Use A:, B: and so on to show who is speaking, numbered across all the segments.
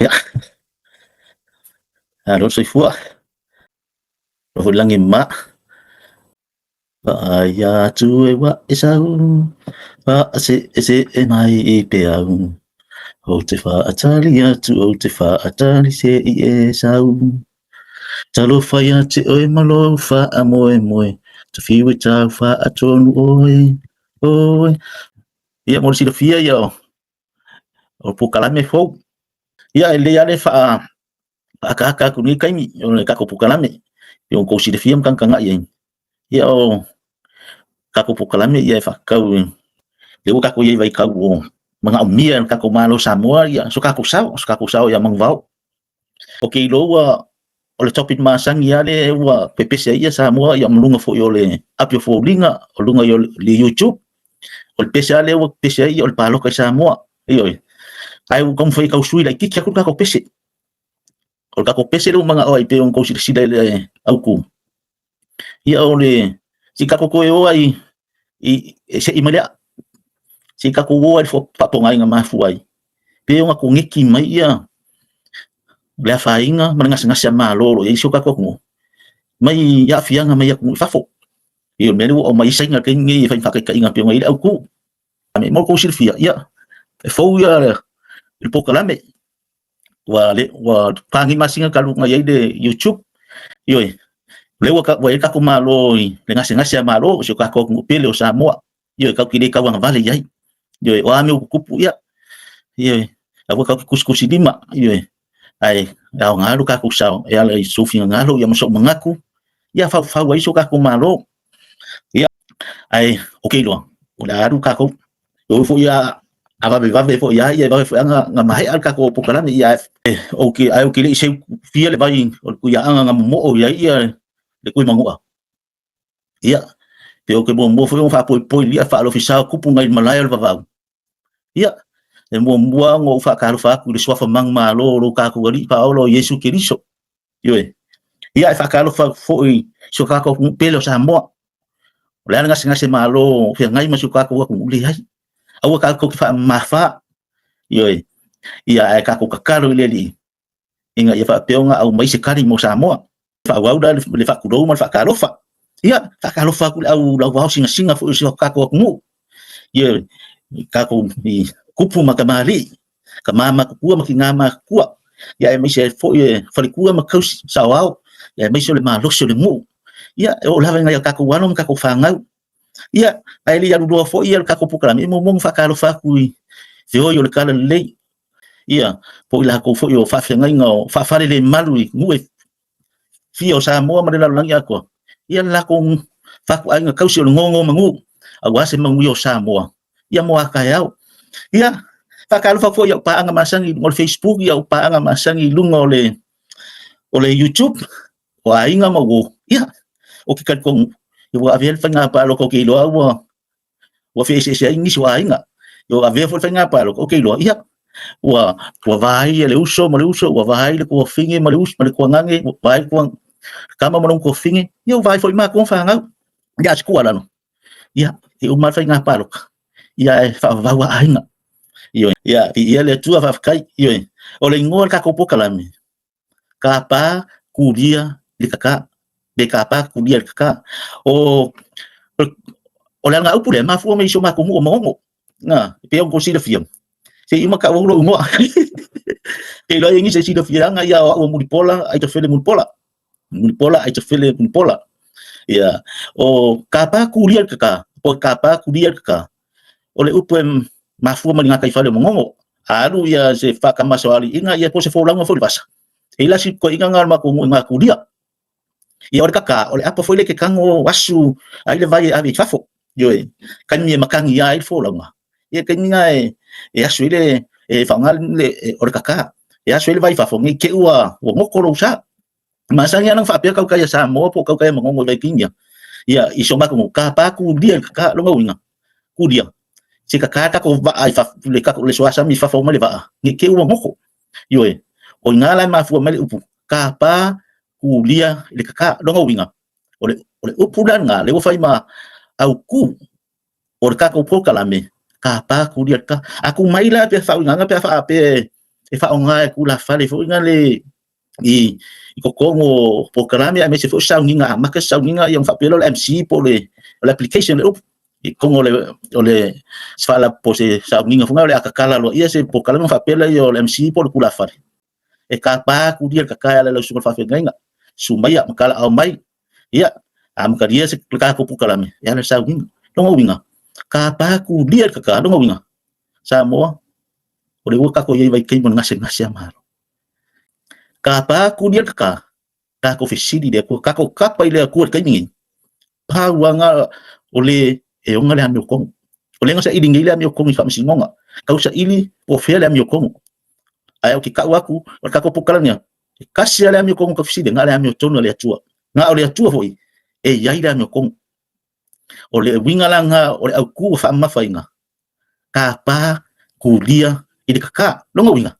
A: Ia, malo le soifua, ua foi le lagi e mama. Vaai atu e ua e sau, faasee mai i peau. Ou te faatali atu, ou te faatali se i e sau. Talofa ia te oe ma lou faamoemoe, Tafiu e tau faatonu oe, oe. Ia mo le silafia ia o polokalame fou. Ia e lelei lava le faaakaaka atu i lenei taimi o le tatou polokalame e pei ona outou silafia ma tagatagai ai. Ia o tatou polokalame ia e faatatau i lea ua tatou i ai i vaitau ua manaomia e le tatou Malo o Samoa so tatou sao, so tatou sao ia manuvao. Ou te iloa ua o le topic masani lava lea ua pepese ai ia Samoa ia ma luga foi o le api o foliga, o luga o le YouTube. O le pese lava lea ua pepese ai o le palota i Samoa. Ioe. Ae ua taumafai e tau sui laitiiti atu le tatou pese. O le tatou pese lea ua manao ai pei ona outou silasila i le autu. Ia o le se i tatou toe o ai i se i mai le aa. Se i tatou o ai i le faapogaina mafua ai pe ona koneti mai ia le afaina ma le gasegase a Malo o lo o i ai si o tatou atunuu mai aafiaga mai atunuu i fafo. Ia o le mea lea ua aumai ai Saina i le taimi lenei e fai ma faataitaiga pei ona i ai le autu. Mo le tou silafia, ia e fou ia le polokalame ua le ua fa nei masina talu ona i ai le YouTube. Ioe, o lea ua i ai le tatou Malo i le gasegase a Malo o si o tatou atunuu pele o Samoa. Ioe, tatou te le tauagavale i ai. Ioe, o a mea ua tutupu, ia, ioe, aua tatou te tusitusilima, ioe, ae aoga lo tatou sao e ala i sou finagalo ia ma sou manatu, ia faufau ai so tatou Malo. Ia, ae ou te iloa, o le a alu tatou. E ui foi a vavevave foi lava ia, e vave foi lava ona maea le tatou polokalame, ia, ae ou te, ae ou te le i seu fia le vai o le Tuiaana na momoo i ai ia le Tuimanua. Ia, pe ou te muamua foi ona faapoipoi lia faalofisao kupu nai le malae o le vavau. Ia, e muamua ona ou faatalofa atu i le suafa manumalo o lo tatou Alii Faaola o Iesu Keriso. Ioe. Ia, e faatalofa atu foi i si o tatou atunuu pele o Samoa. O le a le gasegase malo o feagai ma si o tatou atunuu? Leai. Aua tatou te faamamafa. Ioe. Ia, ae tatou tatalo i le Alii ina ia faapea ona aumai se tali mo Samoa. Faaauau la le faatulou ma le faatalofa. Ia, faatalofa atu i le au lauvao sinasina foi o si o tatou atunuu. Ia, tatou i tupu ma tamalii, tama matutua ma tina matutua. Ia, aemaise ai foi e faletua ma tausi, saoao, ia aemaise o le malosi o le nuu. Ia, e oo lava i nai o tatou alo ma tatou fanau. Ia, ae le i alu loa foi le tatou polokalame, e muamua ona faatalofa atu i feoi o le Talalelei, ia, po o i latou foi o faafeagaiga o faafalelemalu i nuu e fia o Samoa ma le lalolagi atoa, ia le latou fatuaiga tausi o le nonomanu aua se manuia o Samoa, ia mo a taeao. Ia, faatalofa foi i au paaga masani i luga o le Facebook, i au paaga masani i luga o le YouTube, o aiga ma uo, ia, ou te talitonu, ua avea le faiga palota ou te iloa ua ua feeseeseai ai nisi o aiga. Ua avea foi le faiga palota, ou te iloa, ia, ua, ua va ai le uso ma le uso, ua va ai le tuafafine ma le uso, ma le tuagane, ua va ai le tua, tama ma lona tuafafine, ia ua va ai foi matou ma fanau. Ia, a se tuualalo, ia, e uma le faiga palota, ia e faavavau lava aiga. Ioe, ia, viia le Atua, faafetai. Ioe, o le igoa o le tatou polokalame, Kapa kulia le kaka, pe kapa kulia le kaka. O, o le alagaupu lea, e mafua mai i si o matou nuu o Maogo. Na, e pei ona outou silafia, se i uma tau au lou igoa. Ke iloa ai nisi e silafiaga ia o au o Mulipola, Aitofele Mulipola. Mulipola, Aitofele Mulipola. Ia, o kapa kulia le kaka, po o kapa kulia le kaka, o le upu e mafua mai le gataifale o Magogo. A alu ia se faakamasoaliiga ia po o se folauga foi i le vasa, e i ai la si toeaina na o le matou nuu i Gatulia. Ia o le kaka, o le apa foi lea e te tago asu ai le vai e ave i fafo. Ioe, taimi e matagi ai le folauga, ia taimi na e asu ai le, e faaaoga le, o le kaka, e asu ai le vai i fafo, ne i te i ua goto lou sa. Masani lava ona faapea tautai a Samoa po o tautai a Manono i Vaituinia. Ia, i so matou nuu, kapa kulia i le kaka, lona uiga, kulia. Se kaka tatou vaa i fafo, le tatou le suasami i fafo mai le vaa, ne i te i ua goto. Ioe, o i ina la e mafua mai le upu, kapa kulia i le kaka. Lona uiga, o le, o le upu la lena, lea ua fai ma autu o le tatou polokalame, kapa kulia i le kaka. A tu mai la pe faauigaga pe a faapea E faaaoga e tulafale foi na le i totonu o polokalame aemaise foi o sauniga amata se sauniga ia ona faapea lea o le MC po o le application le upu i totonu o le po o se sauniga foi lea o le a tatala loa se polokalame ona faapea lea o le MC po o le tulafale e tapa atu ia le tata e ala i lau susuga i le faafeagaiga, susu maia ma talaau mai, ia, amatalia se tatou polokalame e ala i le sauniga. Lona uiga, tapa atu ia le tata, lona uiga, Samoa, o le ua tatou i ai i vaitaimi o le gasegase a Malo. Tapa atu ia le tata, tatou fesili i le Atua, tatou tapa i le Atua i le taimi lenei, pau lava lena o le e ona le amiotonu. O lea na saili nei le amiotonu i faamasinoga, tau saili po o fea le amiotonu. Ae ou te tau atu, o le tatou polokalame lea, e tasi lava le amiotonu tau fesili, na o le amiotonu a le Atua. Na o le Atua foi e i ai le amiotonu. O le uiga la lena o le autu o faamamafaina, tapa kulia i le kaka. Lona uiga,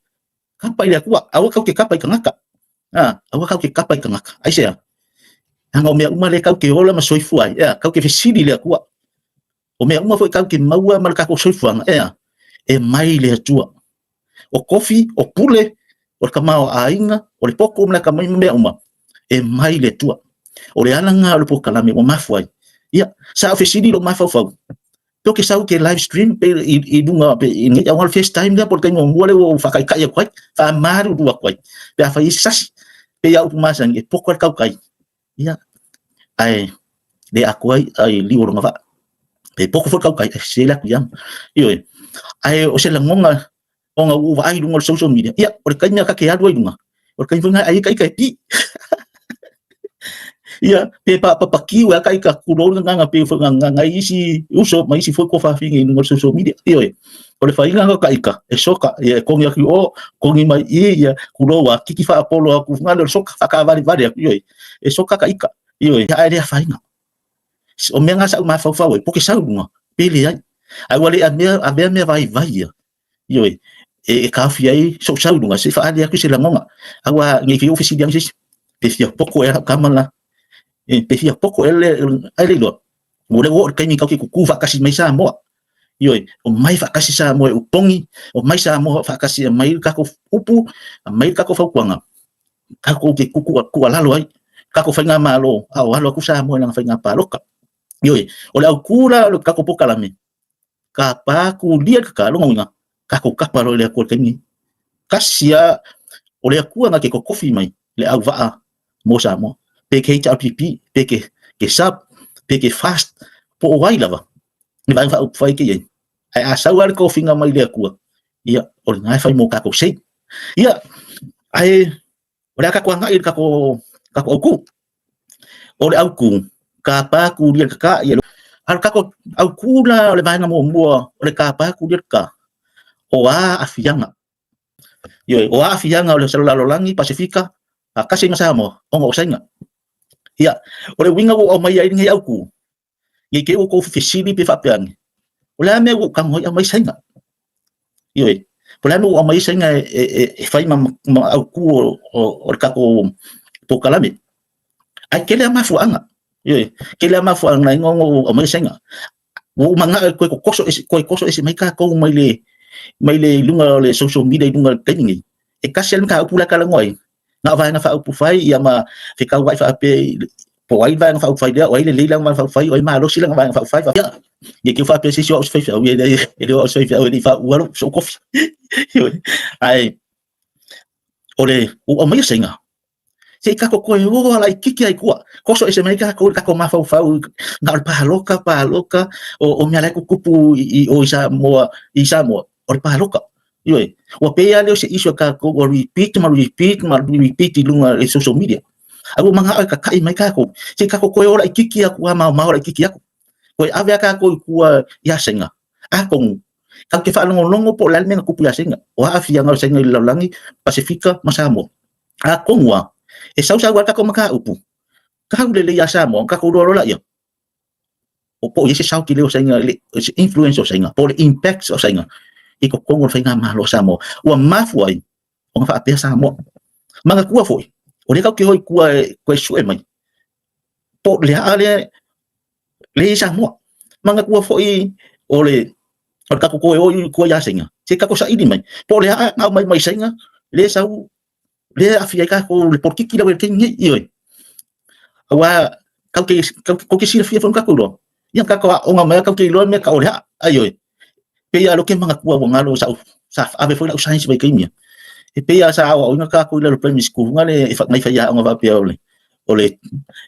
A: kapa i le Atua, aua tatou te kapa i tagata. Aua tatou te kapa i tagata. Aisea? Leaga o mea uma lea tatou te ola ma soifua ai, ea, tatou te fesili i le Atua. O mea uma foi tatou te maua ma le tatou soifuaga, ea, e mai le Atua. O kofi, o pule, o le tamaoaiga, o le poto ma le atamai ma mea uma, e mai le Atua. O le ala lena o le polokalame ua mafua ai. Ia, sa ou fesili i lou mafaufau, pe ou te sau ke live stream pe i luga pe i nei auala FaceTime lea po o le taimi muamua lea ua ou faataitai atu ai, faamalulu atu ai pe afai e sasi pe ia upu masani e poto ai le tautai. Ia, ae le atoa ai ai liu o lona vaa. Pe poto foi le tautai ae sese le atu i ama. Ioe. Ae o se lagona ona ua ou vaai i luga o le social media, ia, o le taimi lava ta te alu ai i luga, o le taimi foi lena e ai ai ta ita e pi. Ia, pe papakiu ai ta ita, tulou le gagana pei foi ona gagana ai isi uso ma isi foi tuafafine i luga o le social media. Ioe, o le faiga lena o ta ita, e soka, ia e togi atu i o, togi mai i i, ia, tulou lava, kiki faapolo atu, foi lea o le soka, faataavalevale atu, ioe, e soka ta ita, ioe, ae le afaina. O mea na sa ou mafaufau ai, po o ke sau i luga, pe leai. Ae ua le avea mea vaivai ia, ioe, e taofi ai sou sau i luga, se i faaali atu se lagona. Aua ne i te i ua fesili ane se isi, pe fia poto ea lau tama la, pe fia poto ea le, ai le iloa, ua le ua oo i le taimi tatou te tutu faatasi mai Samoa. Ioe, omai faatasi Samoa e opogi, omai Samoa faatasi e aumai le tatou upu, aumai le tatou fautuaga, tatou te tuualalo ai, tatou faigamalo, a o alo atu Samoa i lana faiga palota. Ioe, o le autu la o le tatou polokalame, tapa kulia le kaka, lona uiga, tatou kapa loa i le Atua i le taimi lenei. Tasi lava, o le Atua na te totofi mai le auvaa mo Samoa, pe ke HRPP, pe ke SUB, pe ke FAST, po o ai lava, ni vaega faaupufai ke i ai. Ae a sau lava le tofiga mai le Atua, ia, o lena e fai mo tatou sei. Ia, ae o le a tatou agai i le tatou autu. O le autu, tapa kulia le kaka, ia, a o le tatou autu la o le vaega muamua o le tapa kulia le kaka, o a aafiaga. Ioe, o a aafiaga o le lalolagi, Pasefika, faatasi ai ma Samoa, ona o Saina. Ia, o le uiga ua ou aumaia ai lenei autu, ne i te i ua outou fesili pe faapea ane, o le a mea ua ou tago ai aumai Saina? Ioe, po o le a mea ua aumai ai Saina e fai ma autu o le tatou polokalame. Ae tele lava mafuaaga, ioe, tele lava mafuaaga na ala ai ona ou aumaia Saina. Ua ou manao e toe toso ese, toe toso ese mai tatou mai le luga o le social media i luga o le taimi lenei. E tasi lava le mataupu la e talanoa ai, na o Vaega Faaupufai ia ma fetauai faapea po o ai le Vaega Faaupufai lea, o ai lelei lana Vaega Faaupufai, o ai malosi lana Vaega Faaupufai. Ia, ne i te i ua faapea se isi o au o se faifeau, ia e leai, e le o au o se faifeau e le i faaua lou sou kofi. Ae o le ua aumaia Saina, se i tatou toe o laitiiti lava i tua, toso ese mai tatou i le tatou mafaufau na o le palota, palota, o mea la e tutupu i o i Samoa, i Samoa, o le palota. Ioe, ua pei lava lea o se issue a tatou ua repeat ma repeat ma repeat i luga o le social media. Ae ua manao e tata'i mai tatou, se i tatou toe o laitiiti atu lava, maomao laitiiti atu. Toe ave lava tatou i tua ia Saina, atonu tatou te faalogologo po o le a le mea na tupu ia Saina, o a aafiaga o Saina i le lalolagi, Pasefika ma Samoa. Atonu lava, e sau sau lava le tatou mataupu, tau lelei ia Samoa ona tatou iloa loa lea, o po o i ai se sao tele o Saina, se influence o Saina, po o le impact o Saina i totonu o le faigamalo a Samoa. Ua mafua ai ona faapea Samoa. Manatua foi, o lea tatou te o i tua e toe sue mai, po o le a lea lea i Samoa. Manatua foi o le tatou toe o i tua ia Saina, Se i tatou saili mai, po o le a na aumai mai Saina lea e sau lea e aafia ai tatou i le polokiki lea ua i ai i le taimi nei. Ioe. Aua tatou te, tou te silafia foi ma tatou iloa, ia tatou aooga mai lava tatou te iloa le mea e tau o le aa. A ioe. Pei lava o lea ou te manatua ua galo sa ave foi lau science i vaitaimi ia. E pei lava sa aoaoina tatou i lalo o le primary school foi lea e nai faiaoga faapea o le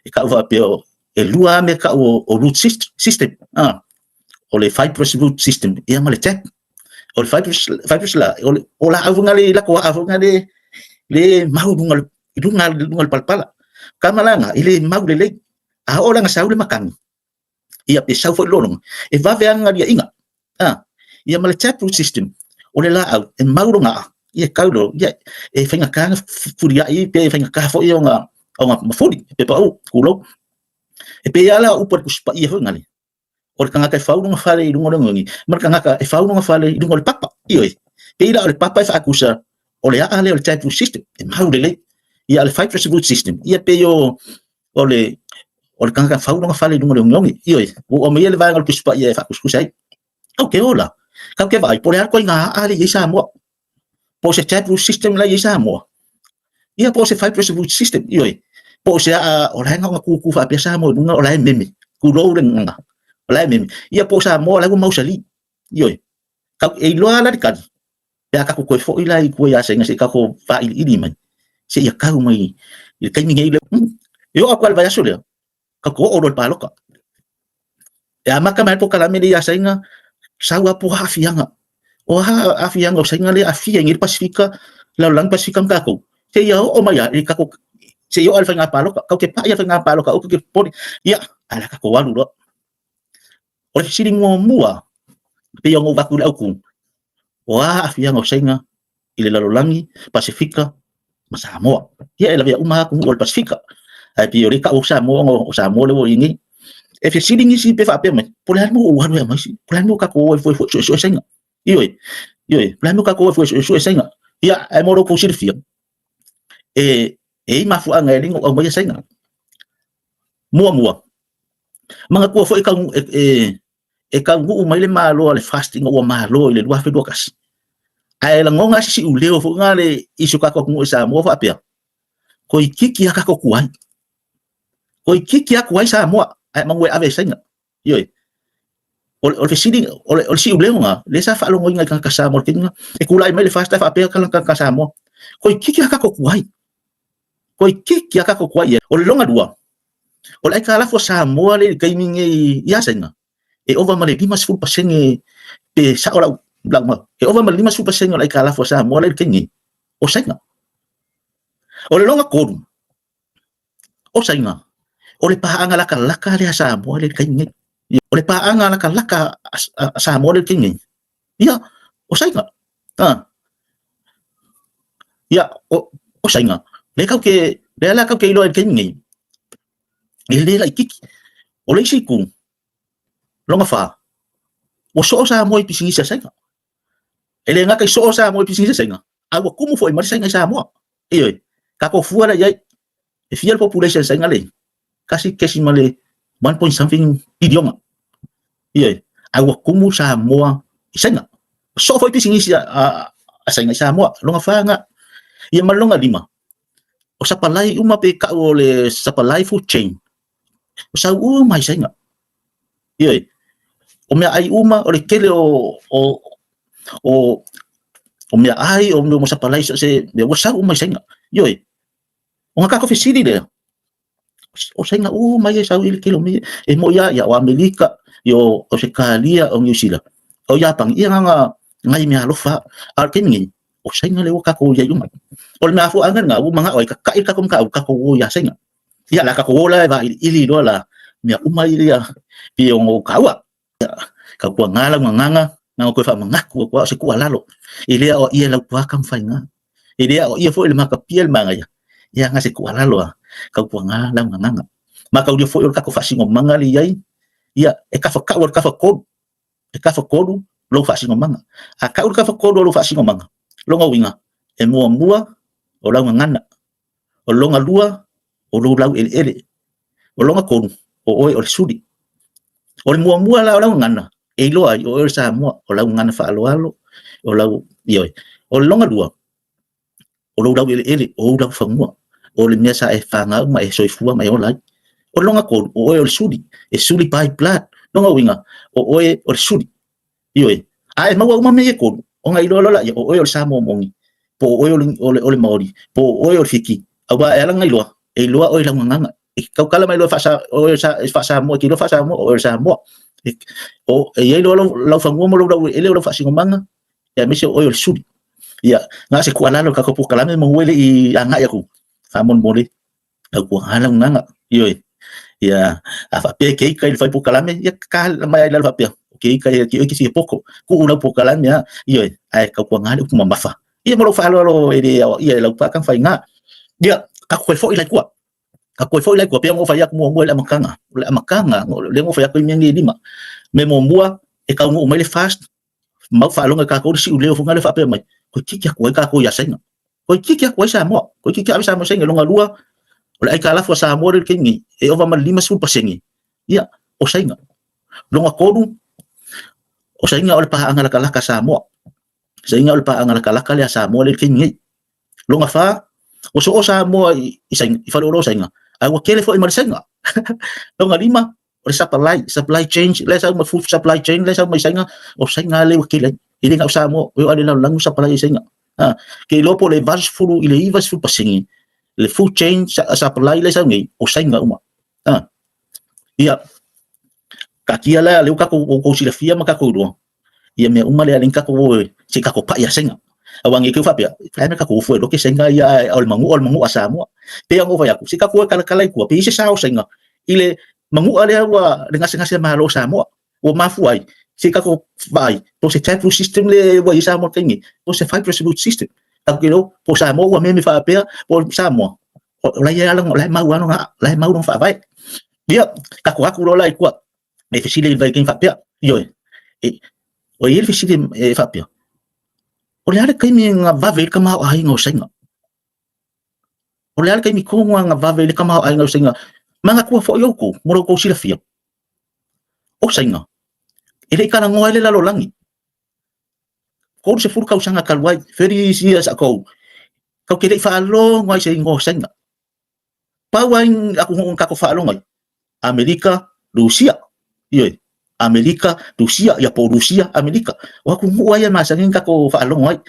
A: e tau faapea e lua lava mea e tau o root system, o le fibrous root system ia ma le tap. O le fibrous la, o laau foi lea i latou aa foi lea le mau i luga i luga o le palapala. Tama la na, e le mau lelei. A oo la ina sau le matagi, ia pe sau foi le lologa, e vave lava ona liaina. Ia ma le tap root system, o le laau e mau lona aa, ia e tau loa, ia e faigata ona fefuliai pe faigata foi ona mafuli pe pau, tulou. E pei lava la o upu a le Tusi Paia foi lea, o le tagata e fau lona fale i luga o le oneone, ma le tagata e fau lona fale i luga o le papa. Ioe, pei la o le papa e faatusa o le aa lea o le tap root system, e mau lelei. Ia o le fibrous root system, ia pei o le o le tagata e fau lona fale i luga o le oneone. Ioe, ua ou aumaia le vaega o le Tusi Paia e faatusatusa ai. Tatou te ola, tatou te vaai po o le a le ituaiga aa lea e i ai Samoa. Po o se tap root system la e i ai Samoa, ia po o se fibrous root system, ioe, po o se aa o la e na ona tutu faapea Samoa i luga o la e meme, tulou le gagana, o la e meme, ia po o Samoa o la e ua mausali, ioe. E iloa lava la le tali, pe a tatou toe foi la i tua ia Saina se i tatou vailiili mai, seia tau mai i le taimi nei. E oo atu lava i le vaiaso lea, tatou oo loa i le palota. E amata mai le polokalame lea ia Saina, sau lava po o aafiaga. O a aafiaga o Saina lea e aafia ai nei le Pasefika, lalolagi Pasefika ma tatou, seia oo mai lava i tatou, seia oo lava i le faiga palota. Tatou te pai lava i le faiga palota, aua tatou te popole. Ia, ae o le a tatou alu loa. O le fesili muamua, pei ona ou avatu i le autu, o a aafiaga o Saina i le lalolagi, Pasefika ma Samoa. Ia e lavea uma lava atunuu o le Pasefika. Ae pei o lea e tau Samoa ona o Samoa lea ua i ai nei. E fesili nisi pe faapea mai, po o le a le mea ua ou alu ai e aumai si, po o le a le mea ua tatou o ai fua e suesue Saina. Ioe, ioe, po o le a le mea ua tatou o ai fua e suesue Saina. Ia, ae mo lo outou silafia, e i ai mafuaaga e ala ai ona ou aumaia Saina. Muamua, manatua foi e, e taunuu mai le Malo a le FAST ina ua malo i le 2021. Ae lagona se siuleo foi na le i si o tatou atunuu i Samoa faapea, toeitiiti lava tatou tuai. Toeitiiti lava tuai Samoa, ae manu e ave e Saina. Ioe. O le fesili, o le siuleo na, lea sa faalogoina i tagata Samoa i le taimi na, e tulai mai le FAST ae faapea tagata Samoa, toeitiiti lava tatou tuai. Toeitiiti lava tatou tuai i ai. O le lona lua, O le aitalafu a Samoa lea i le taimi nei ia Saina, e ova ma le 50% pe sao lau mau, e ova ma le 50% o le aitalafu a Samoa lea i le taimi nei, o Saina. O le lona tolu, o Saina, o le paaga latalata lea a Samoa lea i le taimi nei. O le paaga latalata a Samoa lea i le taimi nei, ia, o Saina. Ia, o Saina, lea tatou te, lea la tatou te iloa i le taimi nei, e le laitiiti. O le isi itu, lona fa, ua soo Samoa i pisinisi a Saina. E le gata i soo Samoa i pisinisi a Saina, a ua tumu foi ma le Saina i Samoa. Ioe, tatou fua la i ai, e fia le population a Saina lea? 1.1 point something piliona. Ioe, a ua tumu Samoa i Saina. Soo foi pisinisi a Saina i Samoa, lona fa lena. Ia ma le lona lima, o sapalai uma pe kau o le sapalai food chain, o sau uma i Saina. Ioe, o meaai uma, o le tele o meaai, o mea o sapalai, so o se mea, ua sau uma i Saina. Ioe, ona tatou fesili lea, o Saina uma ia e sau i le tele o mea ia. E moni lava, ia o Amerika, ia o Ausetalia, o Niu Sila, o Iapani, ia na ona nai meaalofa lava. A o le taimi nei, o Saina lea ua tatou i ai uma. O le mafuaaga lena ua manao ai tata'i le tatou mataupu, tatou o ia Saina. Ia o le a tatou o la e vailiili loa la mea uma ia pei ona ou taua. Tautuana lau gagana, na ona toe faamanatu atu lava o se tuualalo. E le aoaia e lau tuaka ma faiga. E le aoaia foi e le matapia le manaia. Ia na se tuualalo lava, tautuana lau gagana. Mataulia foi o le tatou faasinomaga lea e i ai, ia e tafatau e le tafatolu, e tafatolu lou faasinomaga. A tau le tafatolu o lou faasinomaga, lona uiga, e muamua o lau gagana, o lona lua o lou laueleele, o lona tolu o oe o le suli. O le muamua la o lau gagana, e iloa ai o oe o le Samoa, o lau gagana faaaloalo, O lau, ioe. O le longa lua, o lou laueleele, o ou laufanua, o le mea sa e fanau ma e soifua ma e ola ai. O le longa tolu, o oe o le suli, e suli by blood. Longa uiga, o oe o le suli. Ioe. A e maua uma mea ia e tolu, ona iloa loa laia, o oe o le Samoa moni, po o oe o le Maori, po o oe o le Fiti. Aua e ala ona iloa, e iloa oe i lau gagana. E tautala mai loa oe e faa-Samoa, e te iloa faa-Samoa, o oe o le Samoa. E i ai loa lau fanua ma lou laueleele o lau faasinomaga, aemaise o oe o le suli. Ia, na o se tuualalo i le tatou polokalame manu e le i agai atu, faamolemole, tautuana lau gagana, ioe. Ia, a faapea e te ita i le fai polokalame, ia tala mai lava i lalo faapea, ou te ita ia te oe e te fia poto, tuu lau polokalame lava, ioe, ae tautuana le upu mamafa. Ia ma lou faaaloalo e le aoaia e lau paka ma faiga. Ia, tatou toe foi la i tua. Tatou toe foi la i tua, pei ona ou fai atu muamua i le amataga. O le amataga, lea na ou fai atu ai mea nei e lima. Mea muamua, e taunuu mai le FAST, mau faalogo e tatou le siuleo foi lea faapea mai, toeitiiti atu ai tatou ia Saina. Toeitiiti atu ai Samoa. Toeitiiti ave Samoa i Saina. Lona lua, o le aitalafu a Samoa lea i le taimi nei, e ova ma le 50%, ia, o Saina. Lona tolu, o Saina o le paaga latalata a Samoa. Saina o le paaga latalata lea a Samoa lea i le taimi nei. Lona fa, ua soo Samoa i Saina, i faleoloa o Saina, ae ua tele foi ma le Saina. Lona lima, o le supply, supply chain, lea sau ma food supply chain, lea sau mai Saina, o Saina lea ua tele ai. E le na o Samoa, e oo lava i le lalolagi ua supply ai Saina. Ha, ke iloa po o le 80 i le 90% le food chain supply lea sau nei, o Saina uma. Ha. Ia, taatia la lea ua tatou outou silafia ma tatou iloa, ia mea uma lea lea tatou o se i tatou pai ia Saina. Aua ne i te i faapea, e mea tatou ofo e loke Saina ia o le manua o le manua a Samoa. Pei ona ou fai atu, se i tatou o e talatala i tua, pe i ai se sao o Saina i le manua lea ua le gasegase malo o Samoa. Ua mafua ai, se i tatou vaai, po o se taproot system lea ua i ai Samoa i le taimi nei, po o se fibrous root system. Tatou te iloa po o Samoa ua mea faapea, po o Samoa, o la e la e mau lava la e mau lona faavae. Ia, tatou atu loa la i tua, e fesili i le vaitaimi faapea, ioe, e, o i ai le fesili e faapea, o le a le taimi na vave ai le tamaoaiga o Saina? O le a le taimi tonu lava na vave ai le tamaoaiga o Saina? Manatua foi outou, mo lo outou silafia, o Saina, e le i talanoa ai le lalolagi. 30 tausaga talu ai, 30 years ago, tatou te le i faalogo ai i se igoa o Saina. Pau lava atunuu na tatou faalogo ai, Amerika, Rusia. Ioe, Amerika, Rusia, ia po o Rusia, Amerika. O atunuu lava ia masani ona tatou faalogo ai.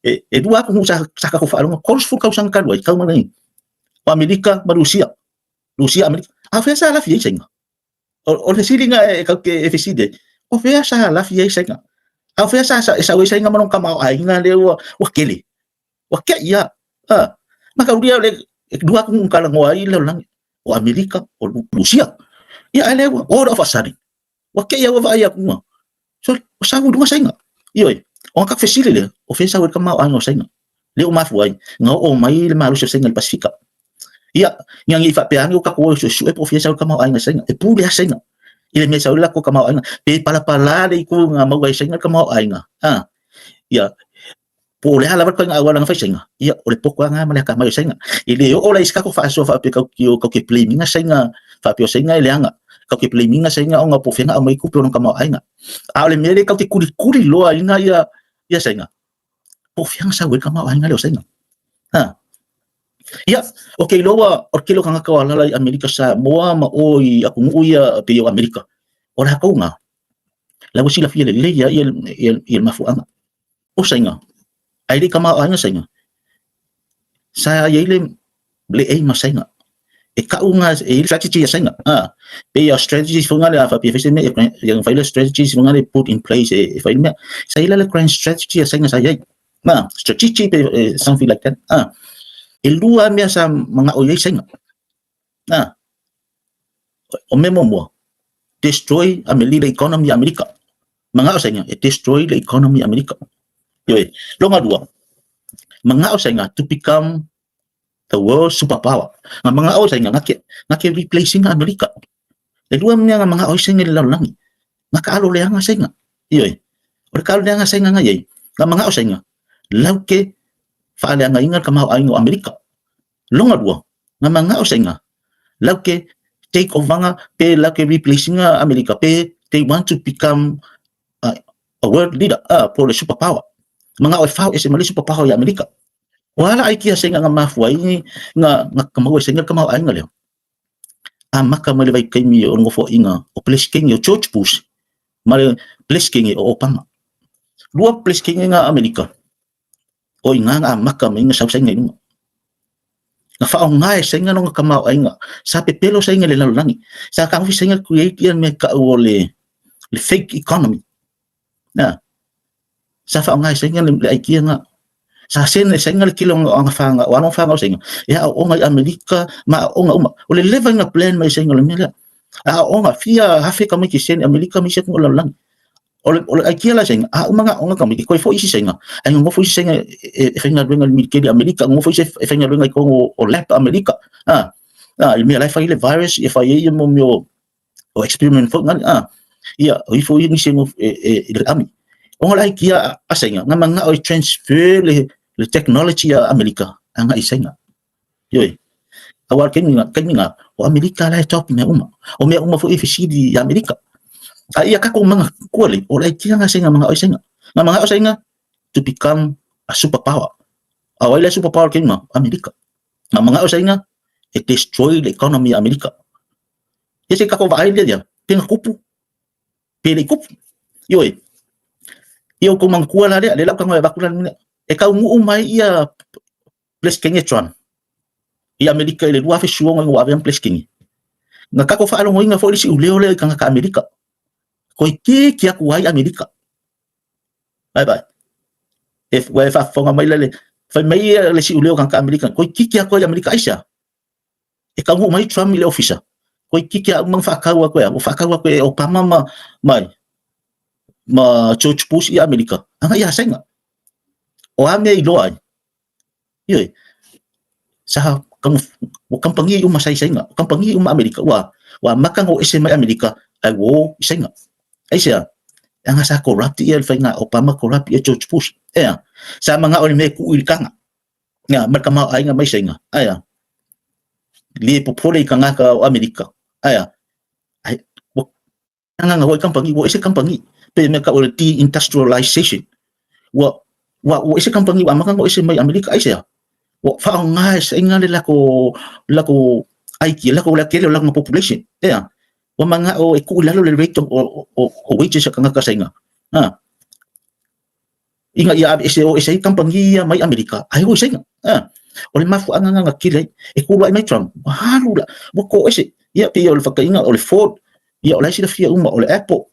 A: E lua atunuu sa tatou faalogo, 30 tausaga talu ai, tau mai nei, o Amerika ma Rusia. Rusia, Amerika. A o fea sa lafi ai Saina? O le fesili lena e tatou te e fesili ai, o fea sa lafi ai Saina? A o fea sa e sau ai Saina ma lona tamaoaiga lea ua tele? Ua kei lava. A, mataulia le lua atunuu na talanoa ai le lalolagi, o Amerika, o Rusia. Ia ae lea ua o le faasali. Ua kei lava ua vaai atu ua, sole, ua sau i luga Saina. Ioe, ona tatou fesili lea, o fea e sau ai le tamaoaiga o Saina? Lea ua mafua ai na oo mai le malosi o Saina i le Pasefika. Ia, ina ne i faapea ane ua tatou o e suesue po o fea e sau ai le tamaoaiga i Saina. E pule lava Saina i le mea e sau ai le latou tamaoaiga. Pe palapala le itu na maua ai e Saina le tamaoaiga, a, ia, po o le a lava le ituaiga auala na fai Saina, ia, o le poto lava lena ma le atamai o Saina. E le oo la i se tatou faasoa faapea tatou te blame ina Saina, faapea o Saina e leaga. Tatou te blame ina Saina ona po o fea na aumai tupe o lona tamaoaiga. A o le mea lea tatou te kulikuli loa ai na ia Saina, po o fea na sau ai le tamaoaiga lea o Saina. Ha. Ia, ou te iloa o le tele o tagata o alaala i Amerika Samoa ma o i atunuu ia pei o Amerika, o latou na, la ua silafia lelei lava ia le mafuaaga. O Saina, ae le i tamaoaiga Saina, sa i ai le aim a Saina. E kau nga e i ai le strategy a Saina. A, pei a strategy foi nga le a faapea fai se mea, ia fai le strategy foi nga le put in place e fai le mea. Sa i ai la le grand strategy a Saina sa i ai. Na, strategy pe something like that. A, e lua mea sa manao i ai Saina. Na, o mea muamua, destroy le economy Amerika. Manao Saina e destroy le economy Amerika. Ioe, lona lua, manao Saina to become the world superpower. Nga manao Saina nga ke replacing Amerika. E lua mea nga manao ai Saina i le lalolagi. Nga kaalo leaga Saina. Ioe, o le kaalo leaga Saina nga iai, nga manao Saina, lau ke faaleagaina le tamaoaiga o Amerika. Lona lua, nga manao Saina, lau ke take over pe lau ke replacing Amerika pe they want to become a world leader, po le superpower. Mangao e fao ese ma le isi papaho i Amerika. O a la aikia sainga nga mafua ai nga nga kamau e sainga le tamaoaiga lea? Amata mai le vaitaimi o le nofoaiga o Peresetene o George Bush ma le Peresetene o Obama. Lua Peresetene na Amerika, o i ina na amata mai ai na sau sainga i luga. Na faaaoga e sainga lona tamaoaiga, sa pepelo sainga i le lalolagi, sa tagofi sainga create ia mea e tau o le fake economy. Na, sa faaaoga e sainga le aikia na. Sa send e sainga le tele o ana whānau, o ana whānau sainga, e aooga i Amerika ma aooga uma. O le leva ina plan mai sainga o le mea lea. Aooga, fia hafe tamaiti send i Amerika ma isi atunuu o le lalolagi. O le aikia la sainga, a uma na aooga tamaiti, toe foi isi sainga, ae nonofo isi sainga e faigaluega i le militeli a Amerika, nonofo isi e faigaluega i totonu o lab a Amerika. I le mea la e fai ai le virus, e fai ai ia mo mea o o experiment foi ngani a ia o ifo ia nisi e, e, i le ami ona le aikia a sainga nga mangao e transfer le technology a Amerika anga i sainga yoi awa ke nga ke nga o Amerika la e top mea uma o mea uma foi e fesili i Amerika a ia kako manga kua le o le aikia nga sainga mangao i sainga nga mangao sainga to become a superpower a wai le superpower ke nga Amerika nga mangao sainga e destroy le economy Amerika. Ia se kako vaai lea ia, pe nga kupu, pe le kupu. Ioe, ia o kou manatua la lea, lea la ou tago e avatu la le mea lea. E taunuu mai ia Peresetene Trump i Amerika i le 2016 ina ua avea ma Peresetene. Na tatou faalogoina foi le siuleo lea i tagata Amerika. Toeitiiti atu ai Amerika. Bye bye. E, ua e faafofoga mai la le, fai mai ia le siuleo i tagata Amerika, toeitiiti atu ai Amerika, aisea? E taunuu mai Trump i le ofisa, toeitiiti lava uma ona faatau atu e a? Ua faatau atu e Obama ma ma ma George Bush i Amerika, agai ia Saina. O a mea i iloa ai? Ioe, sa ua kamupani uma sa i Saina, kamupani uma Amerika, ua ua amata ona o ese mai Amerika ae ua o i Saina. Aisea? Leaga sa corrupt ia le faiga a Obama, corrupt ia George Bush. Ea, sa manao i le mea e tuu i le taga. Ia, ma le tamaoaiga mai Saina. Aea, le popole i tagata o Amerika. Aea, ai, ua agaga foi kamupani, ua ese kamupani, pei o le mea e tau o le deindustrialization. Ua, ua, ua ese kamupani ua amata ona o ese mai Amerika. Aisea? Ua faaaoga e Saina le latou, le latou aikia, le latou tele o le latou population. Ea, ua manao e tuu i lalo le rate o wages a tagata Saina. Ha. Ina ia aveese o ese ai kamupani ia mai Amerika ae o i Saina. Ha. O le mafuaaga lena na tele ai e kuluai mai Trump, ua alu la, ua ko ese. Ia pei o le faataiga o le Ford, ia o la e silafia uma o le Apple,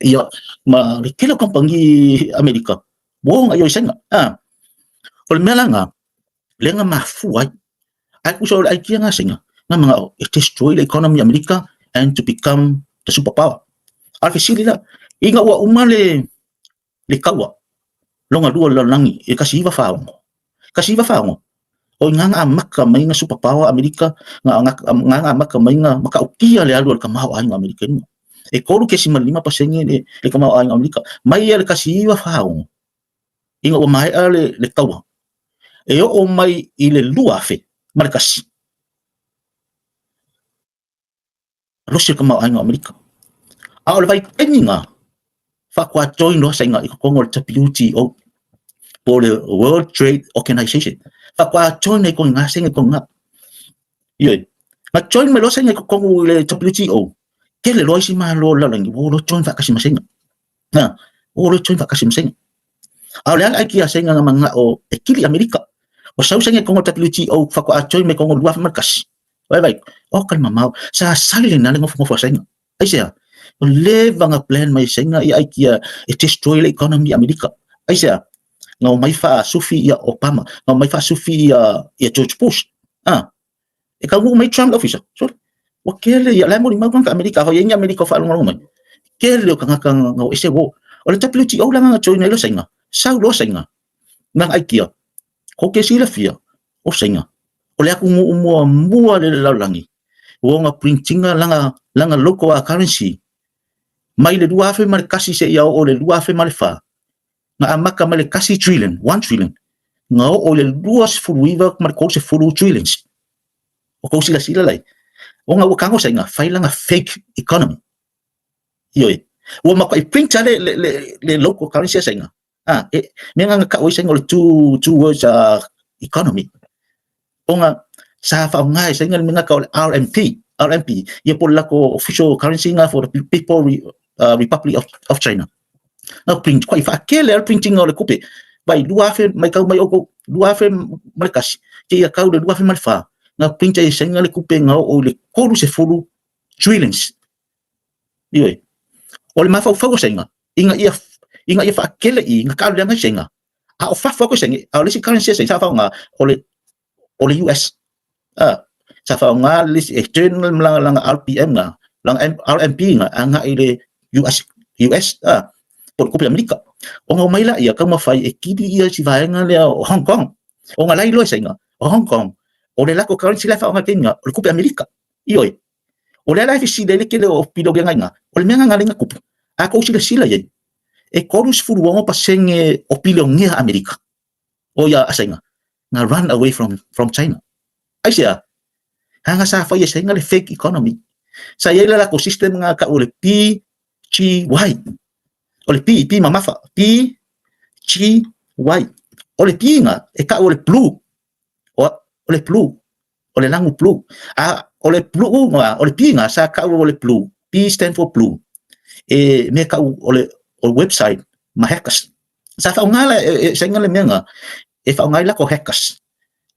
A: ia ma le tele o kamupani Amerika ua o agai i Saina. Ha. O le mea la lena, lea na mafua ai. Ae tusa o le aikia na Saina, na manao e destroy le economy Amerika and to become the superpower. A o le fesili la, ina ua uma le kaua lona lua o le lalolagi i le 1946, 1946, o i ina na amata mai na superpower Amerika, na na amata mai na matautia le alu a le tamaoaiga o Amerika i luga. E 3.5% le tamaoaiga o Amerika mai ia le 1946 ina ua maea le taua, e oo mai i le 2001. Malosi le tamaoaiga o Amerika. A o le vaitaimi lena, faatoa join loa Saina i totonu o le WTO, po o le World Trade Organization. Faatoa join ai totonu i ina Saina i totonu i ina. Ioe. Na join mai loa Saina i totonu i le WTO, tele loa isi malo o le lalolagi ua o loa join faatasi ma Saina. Na, ua o loa join faatasi ma Saina. A o le a le aikia a Saina na manao e kili Amerika. Ua sau Saina i totonu o le WTO faatoa join mai totonu i le 2001. Vaivai, o ka le mamao, sa sali lena le nofonofo a Saina. Aisea? Ua leva ona plan mai e Saina ia aikia e destroy le economy Amerika. Aisea? Na omai faasufi ia Obama, na omai faasufi ia George Bush. Ah, e taunuu mai Trump le ofisa. Sorry. Ua tele ia, la e molimau tagata Amerika, afai e i ai ni Amerika o faalogologo mai. Tele o tagata na o ese ua o. O le WTO la na join ai loa Saina, sau loa Saina, na aikia, Ko te silafia, o Saina, o le atunuu muamua le lalolagi ua ona printinga lana local currency mai le 2001 seia oo i le 2004, na amata mai le 1 trillion, 1 trillion, na oo i le 29 ma le 30 trillions. O kou silasila lai, ona ua tago Saina fai lana fake economy. Ioe, ua matuai print lava le local currency a Saina. A, e, mea nga kau ai sainga o le two words economy. Ona sa whaonga e sainga le mea ka o le RMP, RMP, ia po le lako official currency nga for the People Republic of China. Na print, kua i whaakele al printing o le kupe. Vai, 2000, mai kau mai oko, 2001, te ia kau le 2004, nga print e sainga le kupe nga o le 30 trillions. Ioe. O le mafaufau o sainga, inga ia whaakele i nga kalu lea sainga. A o fafo ko sainga, a o le isi currency a sainga, sa whaonga, o le US. A, sa whaonga le isi external langa, langa RPM nga, langa RMP nga, anga i le US, US, a, po le kupe Amerika. O ngā mai la ia, kau mawhai e kiri ia si vaenga lea o Hong Kong. O ngā lai loe sainga, o Hong Kong, o le lako currency la whaonga tenga, o le kupe Amerika. Ioi, o le ala e fesili ai le tele o piloge ngaiga, o le mea nga lenga kupu. A kou silasila iai, e 36% o pilongea Amerika. O ia asainga, nga run away from China. Aisea, hanga sa whai e sainga le fake economy. Sa iai la lako system nga ka o le PGY. O le P, P mamafa, P, G, Y. O le P nga, e ka o le blue. O le blue. O le langu blue. A, o le blue nga, o le P nga, sa ka o le blue. P stand for blue. E me ka o le o website ma hackers. Sa whaongala e, e, sa inga le mea nga, e whaongai la ko hackers.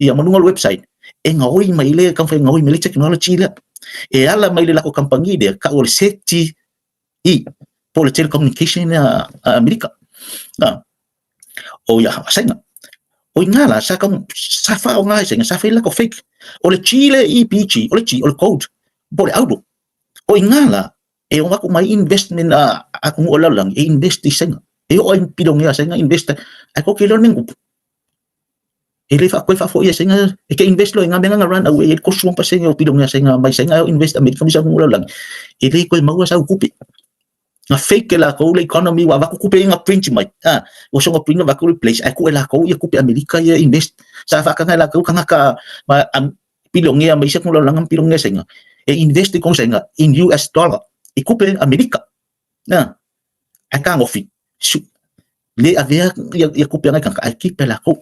A: Ia manunga le website, e ngaoi mai le kamwhai ngaoi mai le technology lea. E ala mai le lako kampangi lea, ka o le CTE, po le telecommunication a, a Amerika. A, o ia sainga. O i ngā la, sa, kam, sa whaonga ai sainga, sa whai lako fake. O le G le EPG, o le G, o le code, po le auro. O i ngā la, e o aku mai investment a aku o lalang, e invest i sainga. E o ai pilongea sainga invest, ai ko ke leo mengu. E le wha koe wha ia sainga, e ke invest lo i ngā mea nga run away, e ko suang pa sainga o pilongea sainga, mai sainga o invest Amerika mi sa ngu lalang. E le koe maua sa kupe. Nga fake ke la ko le economy wa vaku kupe nga print mai. Ah, o songa print vaku replace ai ku e la ko ia kupe Amerika ia invest. Sa wha kanga la ko kanga ka ma am, pilongea mai sa ngu lalang pilongea sainga. E invest i kong sainga in US dollar. I kupe Amerika. Na, ai ka ngofi. Su, le avea ia, ia kupe ngai kanga ai kipe la ko.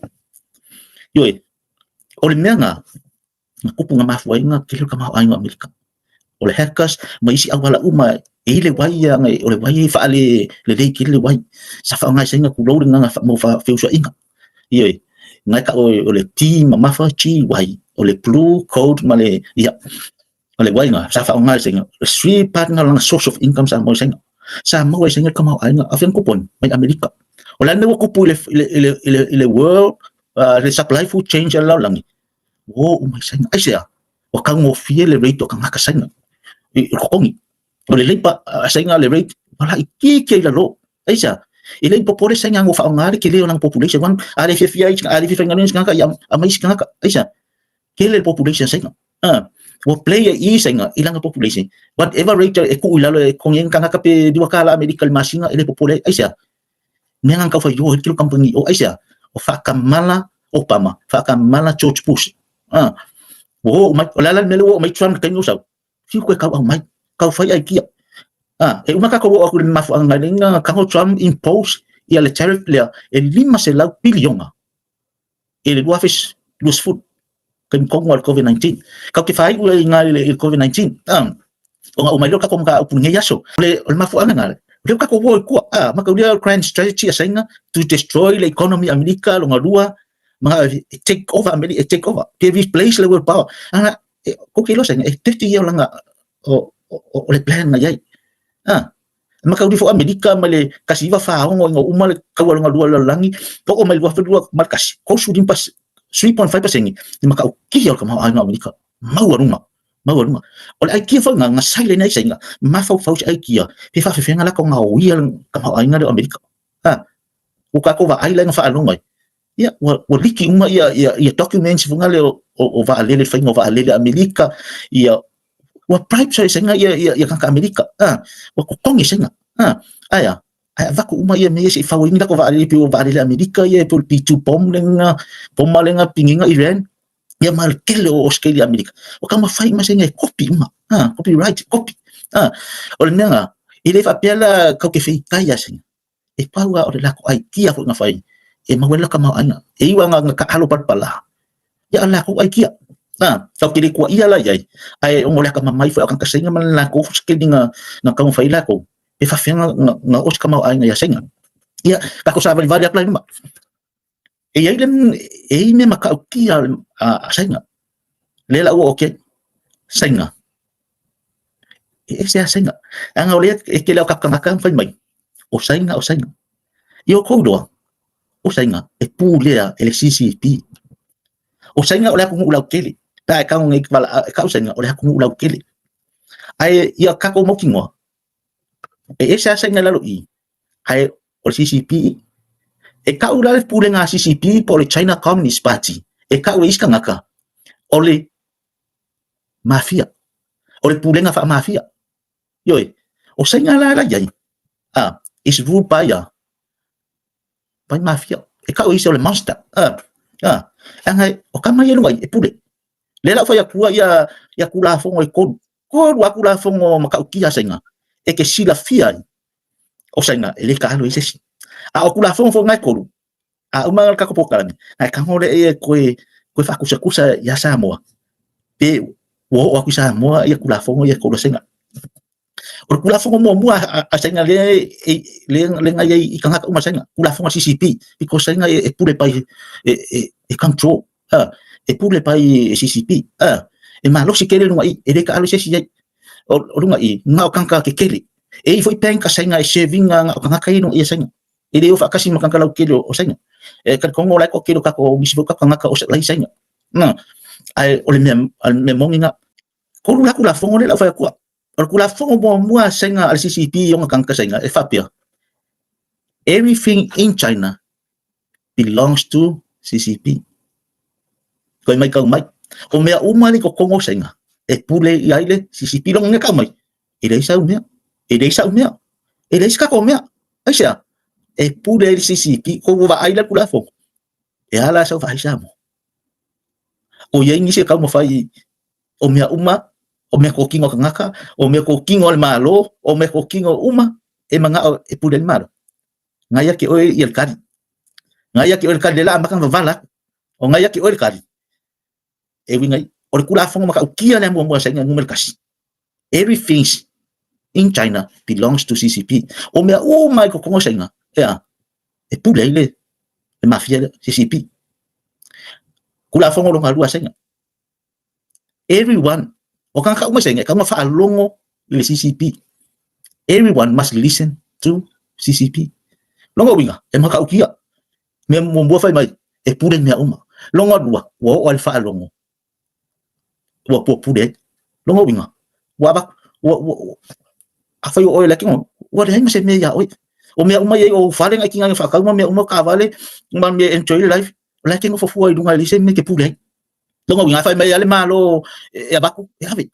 A: Yoi, o le mea nga, nga kupu nga mafua ai nga kilo ka mau ai nga Amerika. O le hackers, ma isi awala uma, e le wai ia ngai, o le wai e whaale le lei kili le wai. Sa wha ngai sainga ku lou nga nga mo wha whiusua inga. Ioi, ngai ka o, o le T mamafa, G Y, o le blue code ma le, ia, o le wai nga, sa wha ngai sainga, le three part nga langa source of income sa mo sainga. Sa mau ai sainga ka mau ai nga, awhian kupon, mai Amerika. O la me kupu i le, i le, i le, i le, i le world, le supply food chain sa lau langi. Wo umai sainga, ai sea, o kau ngofie le rate o ka ngaka sainga. I kokongi. O le leipa a sainga le rate, wala i ki ki la lo. Ai sea, i le popore sainga ngo whaonga le ke leo nang population wan, a le fiafia i a le fiafia nganu ngaka i a mai ngaka. Ai sea, ke le population sainga. Ah, ua play e i sainga i langa population. Whatever rate e ku i lalo e kongi ngaka pe diwa kala Amerika le masinga e le popore. Ai sea, mea ngā kau whai yo he kilo company o aisea o whakamala Obama, whakamala George Bush. Ah, o mai o la la mele o mai Trump kai no sau. Fiu koe kau au mai, kau whai ai kia. Ah, e uma ka ko aku le mafu anga ngai nga kango Trump impose ia le tariff lea e 500 bilionga e le 2020 kai mkongo al COVID-19. Kau ke whai ua i ngā le COVID-19. Ah, o ngā umai leo kako mga upu ngei aso. Le, o le mafu anga ngā, leo kako wo i kua. Ah, maka ulia grand strategy a sainga to destroy le economy Amerika lo ngā lua, mga take over Amerika, take over. Ke replace le world power. Ana, e, ko ke lo sainga, e 30 ia langa o le plan nga iai. Ah, maka uri fo Amerika ma le kasi iwa whaongo inga uma le kaua longa lua langi, po o mai lua whenua ma le kasi, ko su limpa 3.5% ni maka o kihi o ka mau ai Amerika. Maua runga. Maua runga. O le ai kia fau nga, nga silent ai sainga, mafau fau se ai kia, pe whawhewhenga la ko ngā o ia ka mau ai ngā leo Amerika. Ha, o ka ko wa ai la nga whaalonga ai. Ia, ua liki uma ia, ia, ia documents funga leo o vaalele, whainga o vaalele Amerika, ia, ua bribe sa sainga ia, ia, ia kaka Amerika. Ha, ua kokongi sainga. Ha, aia, ai avaku uma ia me se i whau inga ko vaalele pe o vaalele Amerika, ia pe o le P2 bomb lenga, bomba lenga pinginga Iran, ia ma le kele o Australia Amerika. O ka mawhai ma sainga e copy uma. Ha, copyright, copy. Ha, o le mea nga, i le whapea la kau ke whitai ia sainga. E pau lava o le latou aikia foi na fai e maua ai le tamaoaiga. E iu lava ina taalo palapala, ia o le latou aikia. Tatou te le tuuaia la i ai, ae ona o le atamamai foi o tagata Saina ma le latou sekeni na taumafai ai latou, pe faapefea ona oo se tamaoaiga ia Saina. Ia, tatou savalivali atu la i luma. E i ai le, e i ai mea matautia a Saina, lea la ua oo atu i ai, Saina, e ese lava Saina. Leaga o lea e tele lava o tatou tagata ma fai mai, o Saina, o Saina. Ia outou iloa, o Saina e pulea e le CCP. O Saina o le atunuu lautele. Pe a e tago nei e tau Saina, o le atunuu lautele. Ae ia tatou mautinoa, e ese lava Saina i lalo i i, ae o le CCP, e tau la le pulega a CCP po o le China Communist Party, e tau e isi tagata, o le mafia, o le pulega faamafia. Ioe, o Saina la la i ai, is ruled by a by mafia. E tau e isi o le monster. Leaga o tama ia i luga i, e pule. Lea la ua fai atu ai ia, ia Tulafono e tolu. Tolu lava Tulafono matautia a Saina e te silafia ai o Saina e le taalo ai se isi. A o Tulafono foi na e tolu, a uma le tatou polokalame, na e tago lea e toe, toe faatusatusa ia Samoa, pe ua oo atu i Samoa ia Tulafono ia e tolu a Saina. O le Tulafono muamua a Saina lea lea na i ai i tagata uma Saina, Tulafono a CCP, because Saina e pule by e control, e pule by CCP, e malosi tele luga i, e le taalo se isi i ai. O luga i, na o tagata tetele. E i ai foi bank a Saina e serve ina na o tagata ia i luga i a Saina. E le o faatasi ma tagata lautele o Saina. E talitonu o la e toatele o tatou nisi foi o tatou tagata o la e i Saina. Ae o le mea moni lena. Tolu la Tulafono lea o le a ou fai atu au. O le Tulafono muamua a Saina a le CCP i ona tagata Saina e faapea, everything in China belongs to CCP. Koe mai kau mai. O mea uma le totonu o Saina e pule i ai le CCP. Longa nge kau mai. E leai sau mea. E leai sau mea. E leai se tatou mea. Aisea? E pule ai le CCP. Ko ua vaai le Tulafono. E a la sau vaai Samoa. O i ai nisi e taumafai o mea uma, o mea kōkino a tagata, o mea kōkino a le Malo, o mea kōkino uma e manao e pule ai le Malo. Ngai ia te oe ia le kali. Ngai ia te oe le kali, lea la amata ona wavala atu. O ngai ia te oe le kali, e uiga i, o le Tulafono matautia lea muamua a Saina numera tasi. Everything in China belongs to CCP. O mea uma i totonu o Saina, ea, e pule ai le mafia lea, CCP. Tulafono lona lua a Saina. Everyone, o tagata uma i Saina, e tatau ona faalogo i le CCP. Everyone must listen to CCP. Lona uiga, e matautia. Mea muamua fai mai, e pule mea uma. Lona lua, ua oo lava i le faalogo, ua ua pule ai. Lona uiga, ua avatu, ua, ua, afai o oe le tino, ua leai ma se mea iā oe. O mea uma ia i ou fale na e tiga faatau ma mea uma o taavale ma mea enjoy le life, o la e te nofo fua i luga e leai se mea e te pule ai. Lona uiga, a fai mai lava le Malo e avatu, e ave.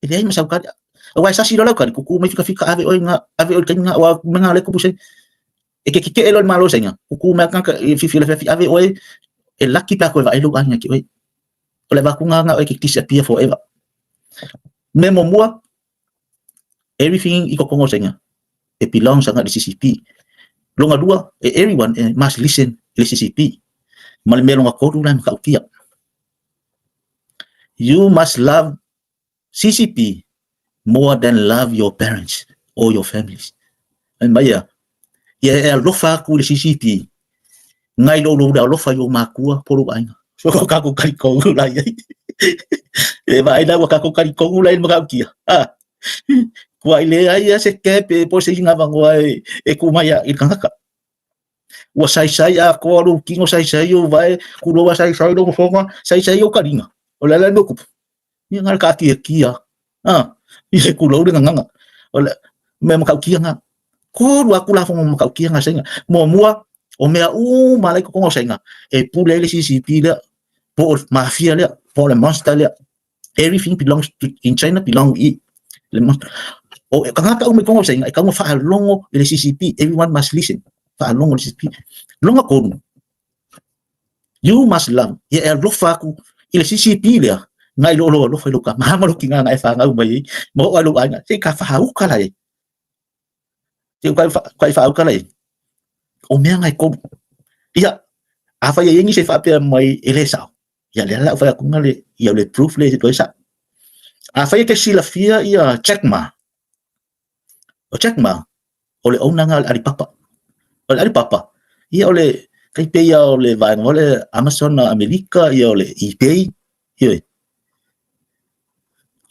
A: E leai ma sau kali. Aua e sasi loa lau kali, kuku mai fikafika ave oe nga, ave oe i le taimi nga, aua mea nga lea e kupu se. E ke keke'e loa le Malo Saina, kuku mai tagata e fifi lafilafi ave oe, e laki pe a koe vaai lou aiga ia te oe. O le avatuga nga oe e te disappear forever. Mea muamua, everything i totonu o Saina, it belongs agai i le CCP. Lona lua, everyone must listen i le CCP. Ma le mea lona tolu la e matautia. You must love CCP more than love your parents or your families. Fai mai ia, ia e alofa atu i le CCP, ngai lou lou le alofa i ou makua po o lou aiga. So ko kākou kalikonu la i ai. E vaai la ua kākou kalikonu la i le matautia. Ah. Kua i leai a se kepe po o se isi avanoa e kū mai i le kanaka. Ua saisai atoa lou tino, saisai ou vae, kuloa saisai lou fofoga, saisai ou kaliga. O le a la le mea o kupu? Ia ngā ka akiakia. Ah, i se kulou le gagana. O le mea matautia ngā. Tolu a Tulafono matautia ngā Saina. Muamua, o mea uma la i totonu o Saina, e pule ai le CCP lea, po o le mafia lea, po o le monster lea. Everything belongs to, in China belong i le monster. O tagata uma i totonu o Saina, e tatau ona faalogo i le CCP. Everyone must listen. Faalogo i le CCP. Lona tolu, You must love. Ia e alofa atu i le CCP lea, ngai lo lo alofa i lou tama ma lou tina na e fanau mai ai, ma oo ai lou aiga, se i ka whahauka la e. Se i ka whahauka la e. O mea nga e kolu. Ia, afai e i ai nisi e faapea mai e le sao, ia lea la au fai atu le, ia le proof le toe sao. Afai e te silafia ia Jack Ma, o Jack Ma, o le owner nga o le Alibaba. O le Alibaba, ia o le kai pei ia o le vaega o le Amazon a Amerika, ia o le eBay, ioe.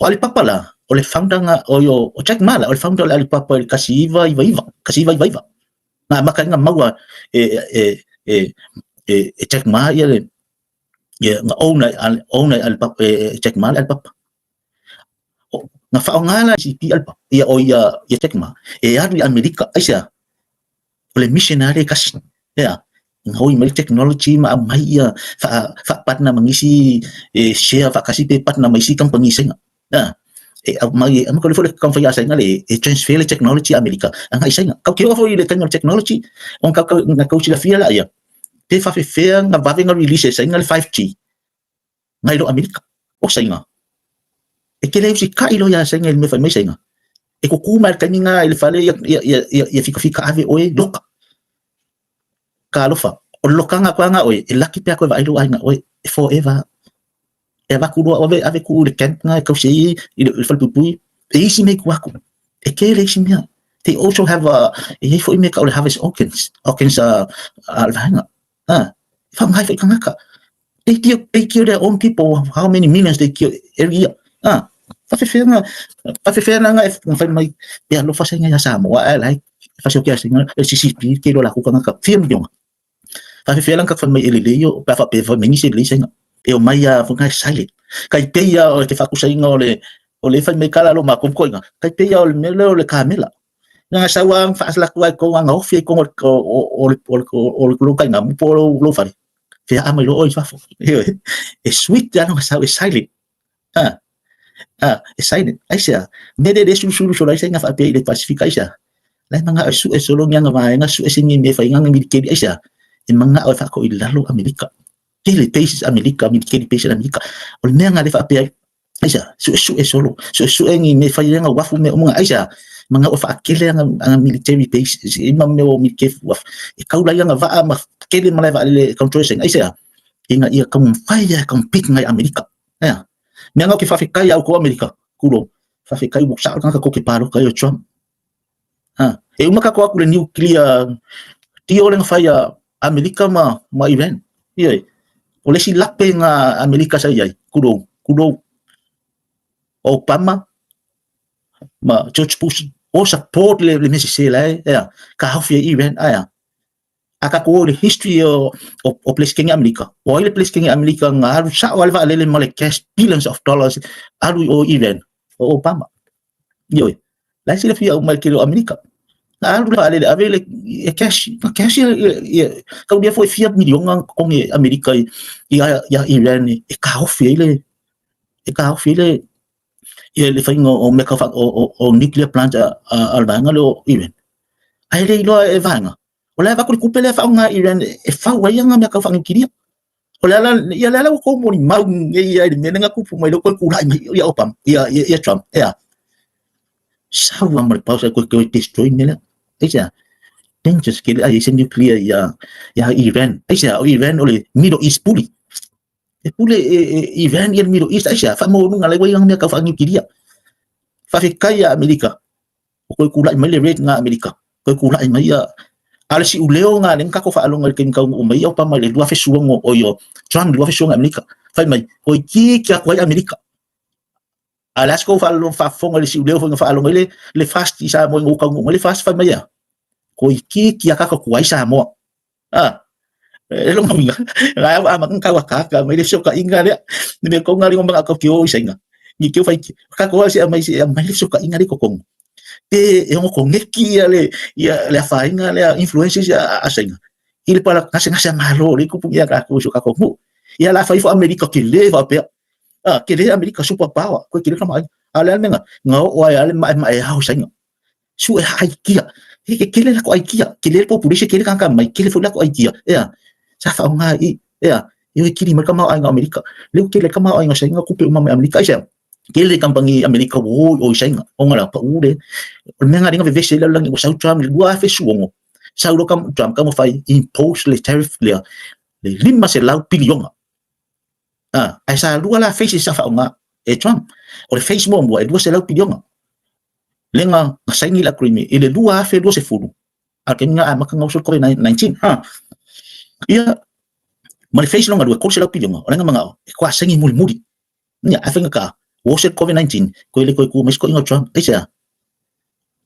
A: O Alibaba la, o le founder nga, o, o Jack Ma la, o le founder o le Alibaba i le 1999, 1999. Na amata ai na maua e, e, e, e, e Jack Ma ia le, ia, na owner, owner Alibaba, e, Jack Ma le Alibaba. Na faaaoga la CP Alibaba, ia o ia, ia Jack Ma, e alu i Amerika, aisea, o le mission lava lea e tasi, ea, gaoi mai le technology ma aumai ia faa-partner ma nisi e share faatasi pe partner ma isi kamupani i Saina. Ea, e aumai, e amata foi le taumafai a Saina le e transfer le technology a Amerika agai i Saina. Kau te oo foi i le taimi o le technology, ona kau, kau, na kau silafia laia, pe faafefea na vave na release e Saina le 5G ngai lo Amerika. O Saina, e tele usikai loa iā Saina i le mea fai mai Saina. E kukū mai le taimi lena i le fale ia, ia, ia, ia, ia fikafika ave oe loka. Ka alofa, o le lokaga atu lava oe, e laki pe a toe vaai lou aiga oe, e forever. E avatu loa ave, ave tuu i le camp lena e tausi ai i le falepuipui, e isi mea i tua atu. E tele isi mea. They also have a, e i ai foi mea e tau o le harvest organs, organs a, a le vaega. A, e faaaoga ai foi tagata. They kill, they kill their own people, how many millions they kill every year. Ah, faafefea na, faafefea na na fai mai, e alofa saina ia Samoa, ae la e fasioti a saina, e CCP, ke lo lakou tagata, fia miliona. Faafefea la na fai mai e lelei o, pe a faapea e fai mai nisi e lelei saina. E omai a foi na silent. Kai pei a o te faakusaina o le, o le fai mai kala lo makou koina. Kai pei a o le mea lea o le kamela. Na sau a faasalaku ai kou anga ofi ai kou o o o o o lo kainga mu po lo lo fale. Fea mai lo oi fafo. E sweet ana ka sau e silent. Ah. Ah, e silent. Ai sea, me le le sulusulu sola ai sainga faapea i le Pasifika ai sea. Lai manga'o e su'e solo ni aga vaega su'e se ni mea e fai aga milikeli ai sea. E manga'o e faako i lalo Amerika. Tele bases Amerika, milikeli bases Amerika. O le mea nga le faapea ai aisea, su'esu'e solo, su'esu'e ni mea e fai ai aga uafu mea uma aisea, manga'o e fa'akele aga aga military base i ma mea o military uafu e kaula ai aga va'a ma kele malae va'alele e control e saina aisea, ina ia taumafai e compete ngai Amerika. Ea, mea nga o ke fa'afetai iā outou Amerika, kulo, fa'afetai ua sa'o le tagata tou te paloka ai o Trump. Ha, e uma tatou atu i le nuclear deal lea na fai a Amerika ma, ma Iran. Ioe, o le isi lape na Amerika sa i ai, kulou, kulou. Obama ma George Bush, o support le, le mea sese la e, ea, kaofi e Iran, aea. A tatou o i le history o, o, o Peresetene Amerika, o ai le Peresetene Amerika na alu sa'o ai le vaalele ma le cash billions of dollars alu i o Iran, o Obama. Ioe, la e silafia uma e le tele o Amerika. Na alu le vaalele ave le e cash, na cash ia, ia, ia taulia foi fia miliona totogi e Amerika i, i a, ia Iran e, e kaofi ai le, e kaofi ai le, ia le faiga o mea tau o, o, o nuclear plant a, a, a le vaega lea o Iran. Ae le iloa e vaega, o le a avatu le tupe lea e faaaoga e Iran e fau ai ana mea tau faaniukilia. O le ala, ia le ala ua tou molimau nei ai i le mea lea na tupu mai lea ua toe tulai mai ia Obama, ia, ia, ia Trump, ea. Sau lava ma le pau sa toe toe destroy mea lea. Aisea? Dangerous ke le ai se nuclear ia, ia Iran. Aisea? O Iran o le Middle East puli. E pule e, e Iran ia le Middle East. Aisea? Faamaualuga lai ua i ana mea tau faaniukilia. Faafetai ia Amerika o toe tulai mai le rate nga Amerika, toe tulai mai ia a le siuleo nga le na tatou faalogo i le taimi taunuu mai ia Obama i le 2016 oi o Trump i le 2016 Amerika, fai mai, toeitiiti atu ai Amerika. A o le a se tou faafofoga i le siuleo foi na faalogo ai le, le FAST i Samoa ina ua taunuu mai le FAST, fai mai ea, toeitiiti lava tatou tuai Samoa. A, e lona uiga, la e amata ona tau akaaka mai le fesootaiga lea, le mea tonu lava lea ua manao tatou te o i Saina, ni te o fai, tatou lava se aumai se aumai le fesootaiga lea i totonu. Pe e ono koneki ia le, ia le afaina lea influences a, a Saina i le pala gasegase a Malo lea e tupu nei ia tatou i si o tatou atunuu. Ia o le a fai ifo Amerika tele faapea, a, tele Amerika super power, koe tele tamaoaiga. A o le a le mea na, na oo ai lava le maemae ao i Saina. Sue aikia. E ke kele lako aikia. Kele le population, kele tagata mai, kele foi lako aikia. Ea, sa faaaoga i, ea, e o e kili mai le tamaoaiga o Amerika. Lea ua tele ai le tamaoaiga o Saina tupe uma mai Amerika. Aisea? Tele kamupani Amerika ua o i o i Saina, ona la pau le, o le mea lena lea na vevesi ai le lalolagi ua sau Trump i le 2016. Sau loa Trump taumafai impose le tariff lea le 500 piliona. Ae sa lua la phases sa faaaoga e Trump. O le phase muamua e 200 piliona lea na saini le agreement i le 2020, a o le taimi lena amata ona oso le COVID-19. Ia, ma le phase lona lua e 300 piliona, o le na manao e toa saini mulimuli. Ia, ae faigata, ua oso le COVID-19, koe le toe tu mai se toeaina o Trump. Aisea?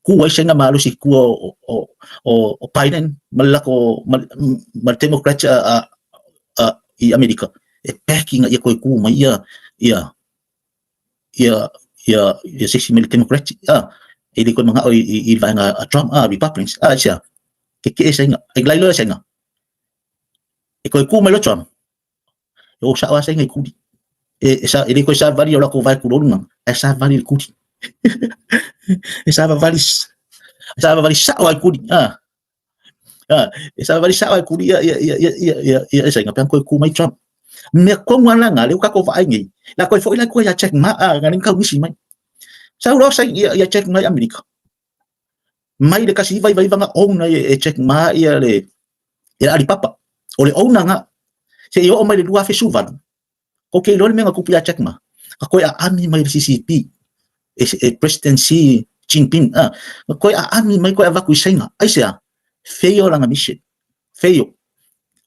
A: Ku ai saina malosi i tua o Biden ma le latou ma le Democrats i Amerika e back ina ia toe tu mai ia ia ia ia ia se isi mai le Democrats e le toe manao i le vaega a Trump, Republicans. Aisea? Keke'e saina, ai lai loa saina e toe tu mai loa Trump, e o sao lava saina i kuli. E le toe savavali o latou vae tulou lena, ae savavali i le kuli. E savavali, savavali sao lava i kuli. E savavali sao lava i kuli ia ia ia ia ia ia ia saina pe ana toe tu mai Trump. Mea tonu lava la na, lea ua tatou vaai nei, la toe foi la tua ia Jack Ma, na le tau misi mai. Sau loa saina ia Jack Ma i Amerika. Mai le 1999 na own ai e Jack Ma ia le e Alibaba. O le owner na, se i oo mai le 2018, ko ke iloa le mea na tupu ia Jack Ma, na toe aami mai le CCP, e President Xi Jinping, na toe aami mai toe avatu i Saina. Aisea? Fail lana mission. Fail.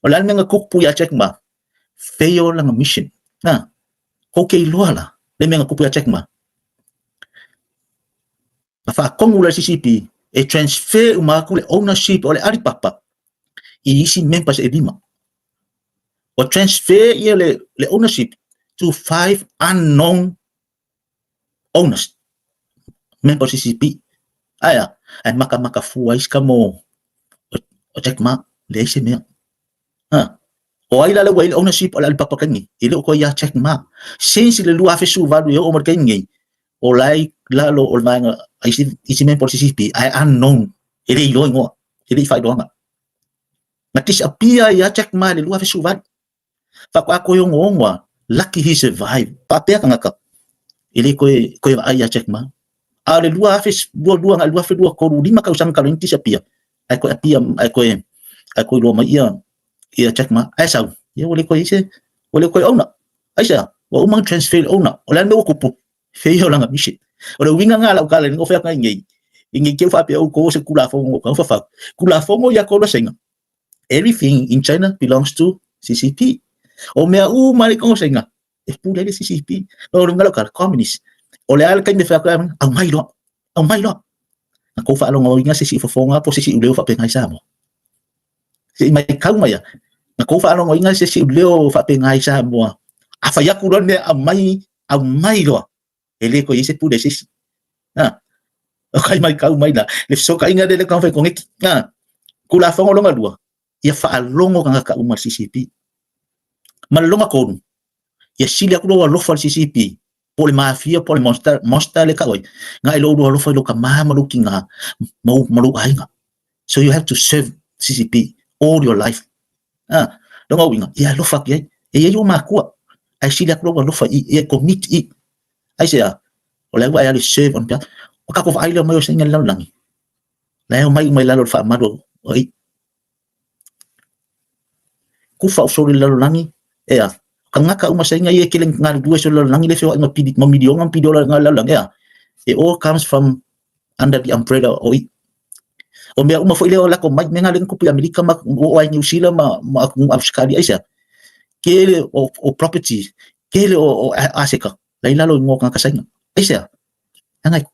A: O le a le mea na tupu ia Jack Ma? Fail lana mission. Ko ke iloa la le mea na tupu ia Jack Ma? Na faatonu la le CCP e transfer uma atu le ownership o le Alibaba i isi members e lima. Ua transfer ia le ownership to 5 unknown owners, members CCP. Aia, ae makamaka fua ai sika mo o Jack Ma, leai se mea. Ha. O ai la le ua i le ownership o le Alibaba kainei? E le o koe ia Jack Ma. Since le 2018 e oo mai le kainei, o la e i lalo o le vaega a isi member o le CCP, ae unknown, e le iloa ingoa, e le i faailoaga. Na disappear ia Jack Ma i le 2018. Faatoa koe onoono a, lucky he survived. Faapea tagata, e le toe koe vaai ia Jack Ma. A o le 2022 agai 2023, lima tausaga talu ai na disappear, ae koe appear, ae koe iloa mai ia Jack Ma. Ae sau, ia ua le koe i se, ua le koe owner. Aisea? Ua uma ona transfer le owner. O le a le mea ua tupu? Fail lana mission. O le uiga lena o lau tala i le nofo atu nei, i nei te faapea outou o se Tulafono o taufafau. Tulafono ia tou saina. Everything in China belongs to CCP. O mea uma le kou saina, e pule ai le CCP. O le uiga o lau tala, communist. O le a le taimi e fai atu ai, aumai loa, aumai loa. Na kou faalogoina se isi fofoga po o se isi leo faapena i Samoa. Se i maitau mai a, na kou faalogoina se isi leo faapena i Samoa. A fai atu loa le mea aumai, aumai loa. E le toe i ai se pule a se isi. Ha? O kai maitau mai la, le fesootaiga lea le taumafai e koneti. Ha? Tulafono lona lua, ia faalogo tagata uma i le CCP. Ma le lona tolu, ia sili atu lou alofa i le CCP, po o le mafia po o le monster, monster le tau ai, na i lou alofa i lou tama ma lou tina ma lou aiga. So you have to serve CCP all your life. Ah, lona uiga, ia alofa atu i ai. E i ai ou matua, ae sili atu lou alofa i, ia commit i. Aisea? O le ua e alu e serve on behalf. O tatou vaai lea mai o saina i le lalolagi. La e omai uma i lalo o le faamalu o i. Kufa o soli i le lalolagi, ea. Tagata uma saina ia e kele galulue soli i le lalolagi le feoai ma pili, ma miliona ma piliola i le lalolagi, ea. It all comes from under the umbrella o i. O mea uma foi lea o lako mai, mea nga lea na tupu i Amerika ma o ai New Zealand ma atunuu Australia, aisea? Kele o property, kele o aseka, la i lalo i ngoa tagata Saina. Aisea? Leaga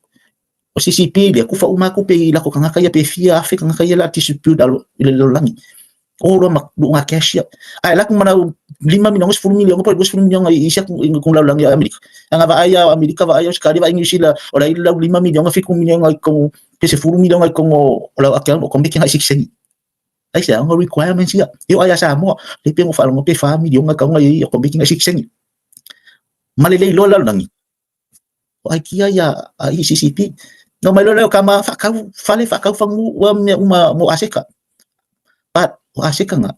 A: o CCP lea, kufa uma atu pe i lako tagata ia pe fia afe tagata ia la distribute alo i le lalolagi. O loa ma luga cash ia. Ae la ku manau 5 miliona, 10 miliona, po o 20 miliona i isi atu i ku lalolagi a Amerika. Anga vaai a Amerika, vaai a Australia, vaai New Zealand, o la i lau 5 miliona, 7 miliona i kogu, pe 10 miliona i kogu o lau account o komiti ngai 6 seni. Aisea? Ona requirements ia. E oo ai ia Samoa, le pe ngo faalogo pe 4 miliona kaunga i o komiti ngai 6 seni. Ma le le iloa lalolagi. O ai kia ia a ECCP. No mai loa lea o ka ma whakau whale, whakau whangu, ua mea uma mo aseka. But, o aseka nga.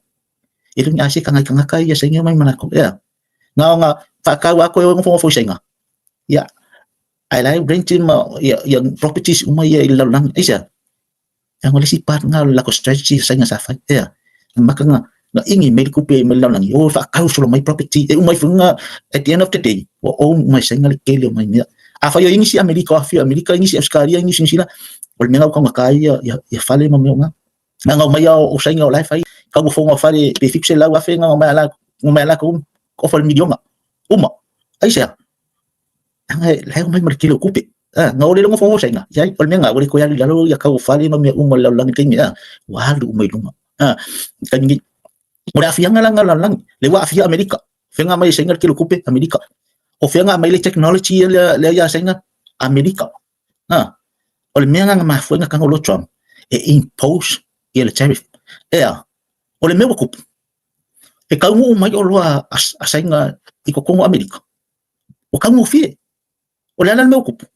A: E lungi aseka ngai kangaka ia sainga mai manako. Ea. Nga o nga whakau a koe o ngofo ngofo sainga. Ia. Ai lai rent ma ia properties uma ia i lalolagi. Aisea? E ngo le isi part nga la ko strategy sa nga sa fai. Ea, maka nga nga ingi mai le kupe mai le lalolagi, o faakau solo mai property e uma ifo nga at the end of the day, ua own uma e Saina le tele o mai mea. Afai o inisi Amerika, o afio Amerika, inisi Australia, inisi New Zealand, o le mea nga ua kaugata ai ia, ia, ia fale ma mea o nga. Na ngau mai o Saina o la e fai, kau fofoga o fale pe 700,000 nga mai ala, mai ala kou, ofa le miliona. Uma. Aisea? Leaga la e omai ma le tele o tupe. A, na ole logo fo saina. Ia, o le mea na, ua le toe alu i lalo ia kau o fale ma mea uma o le lalolagi i le taimi, a, ua alu uma i luga. A, taimi nei, o le aafiaga la lena o le lalolagi, lea ua aafia Amerika. O fea na aumai e Saina le tele o tupe? Amerika. O fea na aumai le technology lea, lea ia Saina? Amerika. A, o le mea lena na mafua ai na tago loa Trump e impose ia le tariff. Ea, o le mea ua tupu, e taunuu mai oloa a Saina i totonu o Amerika, ua taugofie. O le a la le mea ua tupu?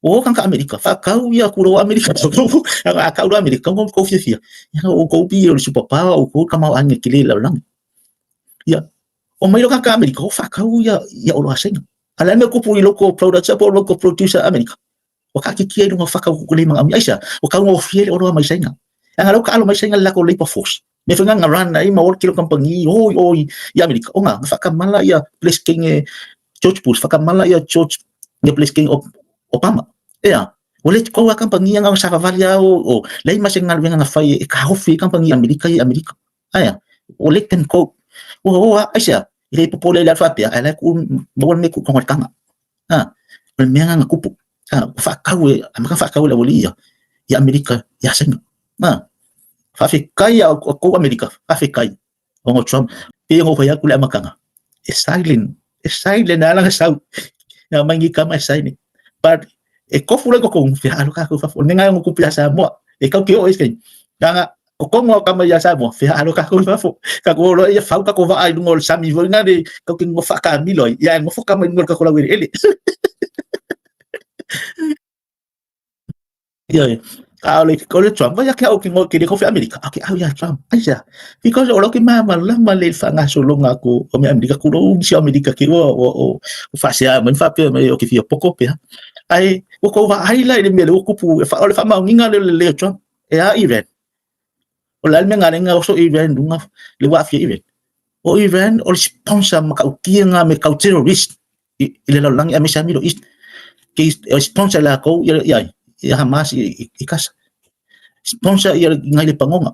A: Ua o tagata Amerika, faatau ia tulaga o Amerika a tau loa Amerika, ua tou fiafia. Ia o outou pei o le super power, o outou tamaoaiga e tele i le lalolagi. Ia, omai loa tagata Amerika, o faatau ia ia oloa a Saina. A o le a le mea ua tupu i local products po o local producer Amerika? Ua taatitia i luga o fata ua le manaomia. Aisea? Ua taugofie le oloa mai Saina. Leaga o lea ua taalo mai Saina le latou labour force. Mea foi na run ai ma o le tele o kamupani o i o i Amerika. O na, na faatamala ia Peresetene George Bush, faatamala ia George ia Peresetene Obama. Ea, ua le kou a kamupani ia na savavali a o, o leai ma se galuega na fai e kaofi ai kamupani Amerika i Amerika. Aea, ua let them go. Ua o a, aisea, e le popole i le alu faapea, ae la e tuu maua le mea e tuu i toga o le taga. A, o le mea lena na tupu. A, ua faatau e, amata ona faatau e le aualii ia, i Amerika ia Saina. A, faafetai a outou Amerika, faafetai ona o Trump. Pei ona ou fai atu i le amataga, e silent, e silent lava lana sau. E aumai nei tama e silent. But e tofu loa i totonu, fia alo tatou i fafo. O le mea lena e ono tupu ia Samoa. E tatou te oo i se taimi. Leaga totonu lava o tama ia Samoa, fia alo tatou i fafo. Tatou o loa ia fau tatou vaa i luga o le sami foi lena le tatou te nofo faakamilo ai, ae nofo tama i luga o le tatou laueleele. Ioe. A o le, o le Trump, vai ia te au ke ke le kofi Amerika, a ke au ia Trump. Aisea? Because o lau ke malamalama le faagasologa atu o mea Amerika, tulou nisi o Amerika ke ua o, o, o faasea mai faapea mai o ke fia poko pea. Ae ua tou vaai la i le mea lea ua tupu, o le faamaoniga lea o le lelei o Trump. E a Iran? O le a le mea na ala ai oso Iran i luga, le ua aafia Iran? O Iran o le sponsor matautia na me kau terrorist i, i le lalolagi aemaise lava Middle East. Ke o sponsor lakou ia ia ia Hamas i, i, i Gaza. Sponsor ia ngai le pangonga.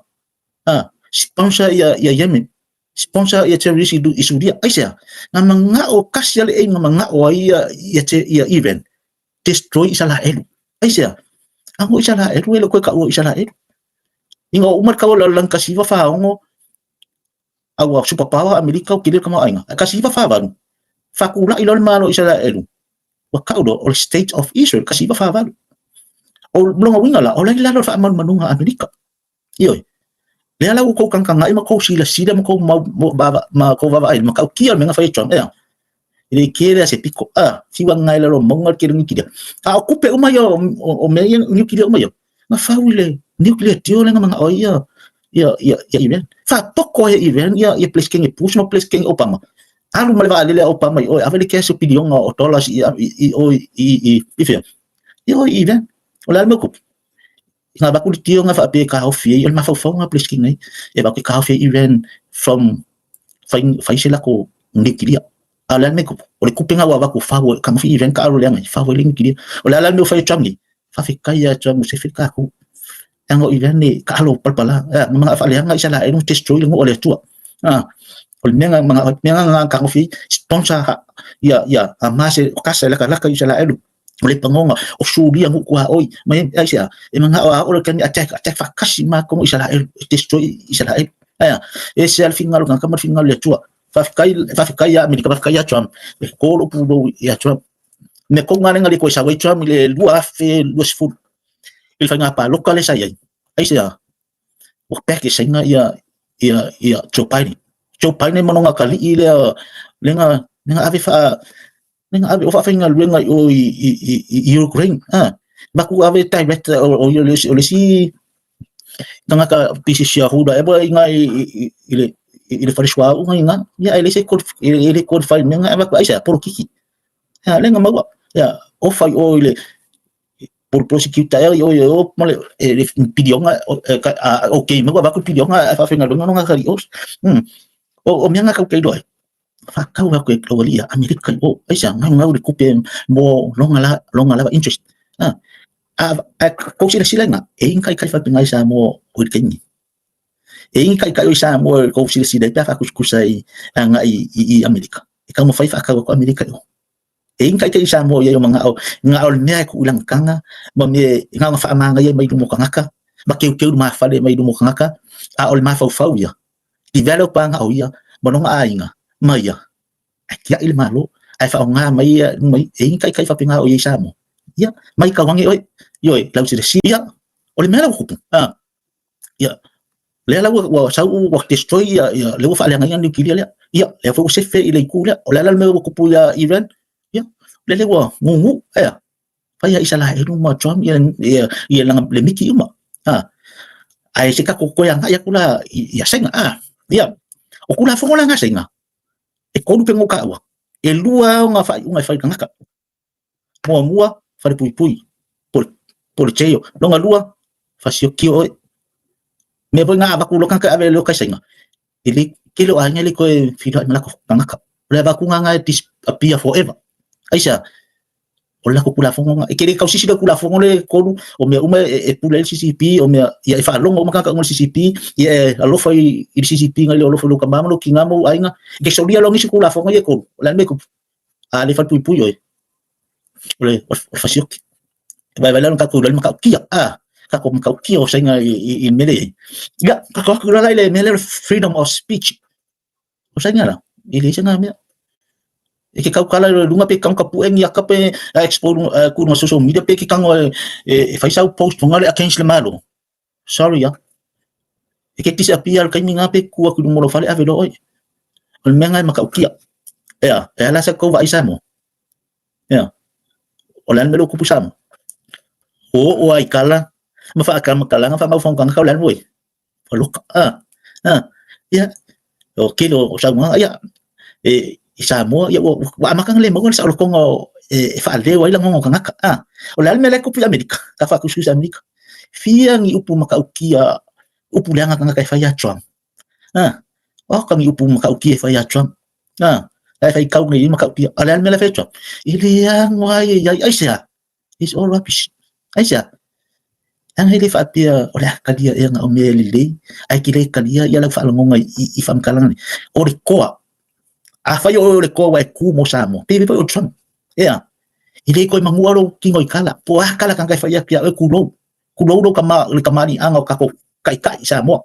A: Ah, sponsor ia ia Yemen. Sponsor ia terrorist i, i Suria. Aisea? Nga mangao kasi ale e nga mangao ai ia ia, ia Iran destroy Isaraelu. Aisea? Ago Isaraelu e le koe kaua Isaraelu. Inga o uma le kaua o le lalolagi 1946, a ua super power Amerika ua tele le tamaoaiga. Ae 1948, faatulai loa le Malo o Isaraelu, ua tau loa o le State of Israel 1948. O lona uiga la, o la e i lalo o le faamalumaluga a Amerika. Ioe. Lea la ua tou tagatagai ma tou silasila ma tou mau ma tou vaavaai i le matautia o le mea na fai e Trump, ea. E le kē lea se piko, a, fiu aga e lalo mauga le tele o niukilia. A o tupe uma ia o, o, o mea ia, niukilia uma ia, na fau i le nuclear deal lea na manao ai ia, ia, ia, ia Iran. Faatoko ai e Iran ia, ia Peresetene Bush ma Peresetene Obama. Alu ma le vaalele a Obama i o e ave le kesi o piliona o dollars i, i, i, i, i, i, i fea? I o i Iran. O le a le mea tupu? Nga avatu le deal nga faapea e taofi ai, o le mafaufauga Peresetene nei, e avatu e taofi ai Iran from fai, fai se latou niukilia. A o le a le mea e tupu? O le tupe nga ua avatu fau ai, tagofi Iran taalo leaga ai, fau ai le niukilia. O le a la le mea ua fai e Trump nei? Faafetai ia Trump ua sefe tatou. Leaga o Iran e taalo palapala, ea, ma manao e faaleaga Isaraelu ma destroy le nuu a le Atua. A, o le mea nga manao, mea nga tagofi ai, sponsor ia, ia Hamas e kasa e lakalaka i Isaraelu. O le pagoga o Suria nuu tuaoi ma e aisea e manao a oo le taimi attack attack faatasi matou ma Isaraelu e destroy Isaraelu aea e ese lava le finagalo o le tagata ma le finagalo o le Atua. Faafetai faafetai ia Amerika faafetai ia Trump e ko lou pulou ia Trump. Mea tonu lava lea na le toe sau ai Trump i le 2020 i le faiga palota lea sa i ai. Aisea? Ua back e Saina ia ia ia Joe Biden. Joe Biden ma lona atalii lea lea na lea na ave faa lea na ave o faafaigaluega i o i i i i Ukraine. Ha. Maku ave director o o le o le isi tagata pisi shareholder ever i ngai i i i le i le fale suauu ngai ina. Ia e le se e le qualify mea nga avatu aisea polokiki. Ia lea na maua. Ia ofa i o i le Po le prosecutor ea i o i o ma le e le piliona okay me ua avatu le piliona ae faafaigaluega lona atalii o. O mea na tatou te iloa ai, faatau atu e lou alii ia Amerika i o, aisea? Naunau i le tupe mo lona lava interest. Ae tou silasila i ina, e i ai ni taitai faapena i Samoa o i le taimi lenei. E i ai ni taitai o i Samoa e tou silasila i ai pe a faatusatusa agai i Amerika, e taumafai e faatau atu Amerika i o. E i ai ni taitai i Samoa o i ai o manao na o le mea e tuu i lana taga ma mea e na ona faamanaia mai luma o tagata ma teuteu lumafale mai luma o tagata, a o le mafaufau ia, develop lava na o ia ma lona aiga ma ia, ae tiai le Malo, ae faaaoga mai ia luma i, e i ai ni taitai faapena o i ai i Samoa. Ia, matau ane oe, ioe, lausilasila, ia, o le mea la ua tupu, ia, lea la ua sau ua destroy ia, ia lea ua faaleagaina le niukilia lea, ia, lea foi ua sefe i le itu lea, o le a la le mea ua tupu ia Iran, ia, lea lea ua gugu, ea, fai ia Isaraelu ma Trump ia, ia, ia langa le miki uma, ae se tatou toe agai atu la ia Saina, ia, o Tulafono la na Saina, e 3 pe na ou taua, e 2 ona faaiuga e fai i le tagata. Muamua, falepuipui, po le jail. Lona lua, fasioti oe. Mea foi na avatu loa tagata e ave i le kai Saina, e le tele o aiga e le toe feiloai ma latou tagata. O le avatuga lena e disappear forever. Aisea? O le latou Tulafono lena. E te le tausisi i le Tulafono lea e 3, o mea uma e pule ai le CCP, o mea, ia e faalogo uma tagata uma i le CCP, ia e alofa i le CCP nai lo alofa i lou tama ma lou tina ma ou aiga. E te solia loa nisi Tulafono ia e 3, o le a le mea e tupu? A le falepuipui oe, o le fasioti. E vaivai la ona tatou iloa le matautia, tatou matautia o Saina i le mea lea e i ai. Ia, tatou atu la i le mea lea o le freedom of speech. O Saina la, e leai se na mea. E ke tautala i luga pe tago tapue ni aka pe expose ku luga social media pe ke tago e fai sau post fonga le against le Malo. Sorry ah. E ke disappear le taimi na pe ku atu i luma o lou fale ave loa oe. O le mea na e matautia. Ea, e ala sa kou vaai Samoa. Ea, o le a le mea lea ua tupu i Samoa? Ua oo lava i tala ma faatalamatalaga faamaufauga tagata o le a le mea ua i ai? Ua loka. Ia, o tele o saunoaga, ia, e, i Samoa, ia, ua, ua amata ona le maua le saolotoga o, e, e faaleo ai lagona o tagata. O le a le mea la e tupu i Amerika, ka faatusatusa i Amerika? Fia ni upu matautia, upu leaga tagata e fai ia Trump. Oka ni upu matautia e fai ia Trump. La e faitau nei i matautia. A o le a le mea la e fai a Trump? E le ano lava ia i ai. Aisea? It's all rubbish. Aisea? Leaga e le faapea o le a talia ea na o mea e lelei, ae te le talia ia lau faalogoga i faamatalaga nei. O le toa, afai o oe o le toa ua e tu mo Samoa, pei foi o Trump, ea, e le toe manua lou tino i tala, po o a tala tagata e fai atu ia oe, tulou, tulou lou tama, le tamaliiaga o tatou taitai i Samoa.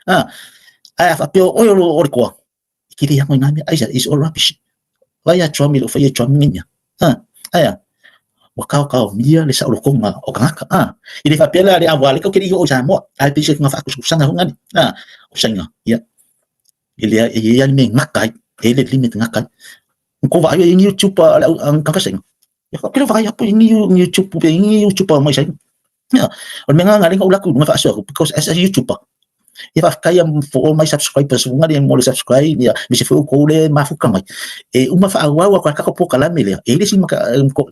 A: Ae a faapea o oe o le toa, e te le ano i nā mea, aisea, it's all rubbish. Vaai ia Trump e le o faia e Trump nei mea. Aea, ua kaokaomia le saolotoga o tagata. E le faapea la le aua lea tatou te le i oo i Samoa, ae pei se faatusatusaga foi nani. O Saina, ia, e leai, e i ai lava le mea e gata ai, e i ai le limit e gata ai. Na tou vaai i ai YouTube a le au tagata Saina? Ia, ou te le vaai atu i ni YouTube, pe ni YouTuber mai Saina. Ia, o le mea lena na ala ai ona ou alu atu i luga faasoa atu, because as a YouTuber, ia faafetai for all my subscribers ua le mo le subscribe, ia, aemaise foi outou lea e mafuta mai. E uma faaauau atu ai le tatou polokalame lea, e i ai le isi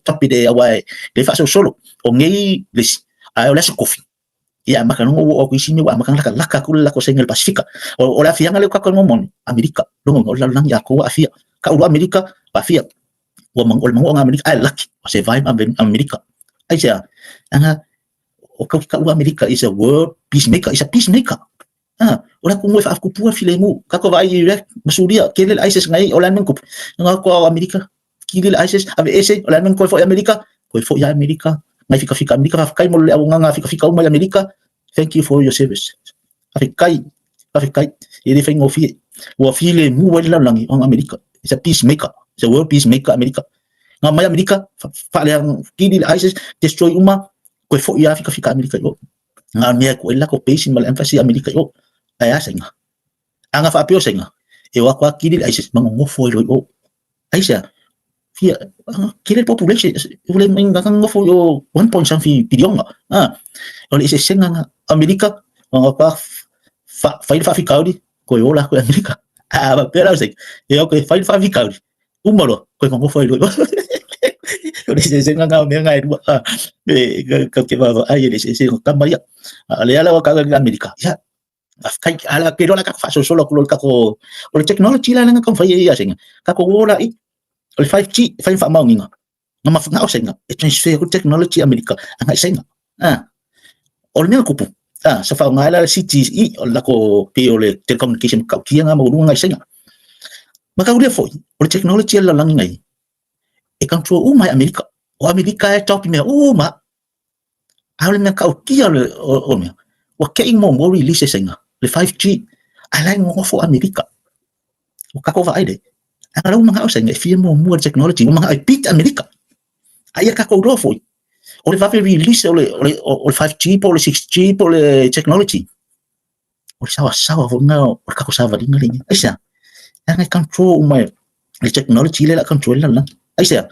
A: topic aua e le faasolosolo, o nei le isi, ae o le aso kofi, ia amata loa ona ou oo atu i isi mea ua amata ona latalata atu le latou Saina i le Pasefika. O le aafiaga lea o tatou igoa moni, Amerika, lona uiga o le lalolagi atoa ua aafia. Tau loa Amerika, ua aafia. Ua o le manuaʻo Amerika, ae laki, ua survive Amerika. Aisea? Leaga o kau taua Amerika is a world peacemaker, is a peacemaker. O le atunuu e faatupua le filemu. Tatou vaai i Iraq ma Suria, kele le ISIS ngai o le a le mea na tupu? Nga koa o Amerika, kili le ISIS, aveese, o le a le mea na toe foi Amerika? Toe foi lava Amerika, ngai fikafika Amerika, faafetai mo le auaunaga fikafika uma i Amerika. Thank you for your service. Faafetai, faafetai, e le faigofie. Ua filemu ai le lalolagi o Amerika. It's a peacemaker. It's a world peacemaker Amerika. Nga mai Amerika, faaleaga kili le ISIS, destroy uma, koe foi lava fikafika Amerika i o. Nga mea ko ai lako base ma le embassy Amerika i o. Ae a Saina? A nga faapea o Saina, e o atu lava kili le ISIS, ma nonofo ai loa i o. Aisea? Fia, kele le population, ua le mai nga nonofo i o 1 point something piliona. O le eseesega na Amerika, o nga pa fai le faafitauli, koe ola atu i Amerika. A faapea la o Saina, e o koe fai le faafitauli, uma loa, koe nonofo ai loa i o. O le eseesega lena o mea na e lua, e tatou te vaavaai i le eseesega o tama ia. A o lea la ua tau i Amerika, ia, faafetai. Ae ou te iloa o le a tatou faasolosolo atu loa i le tatou... O le technology la lea na taumafai ai ia Saina, tatou o la i o le 5G e fai ma faamaoniga, na manao Saina e transfer atu le technology a Amerika agai i Saina. O le mea na tupu, sa faaaoga ai la le CTE, o le latou pei o le telecommunication matautia lena maualuga i Saina. Mataulia foi, o le technology a le lalolagi nei, e control uma e Amerika. O Amerika e taofi mea uma. A o le mea matautia o mea, ua te i muamua release e Saina le 5G, ae la e nonofo Amerika. Ua tatou vaai lea, a o la ua manao Saina e fia muamua i le technology, ua manao e beat Amerika. A ia tatou iloa foi, o le vave release o le 5G po o le 6G po o le technology, o le saoasaoa foi lena o le tatou savaliga lea. Aisea? Leaga e control uma e le technology lea o le a control ai le lalolagi. Aisea?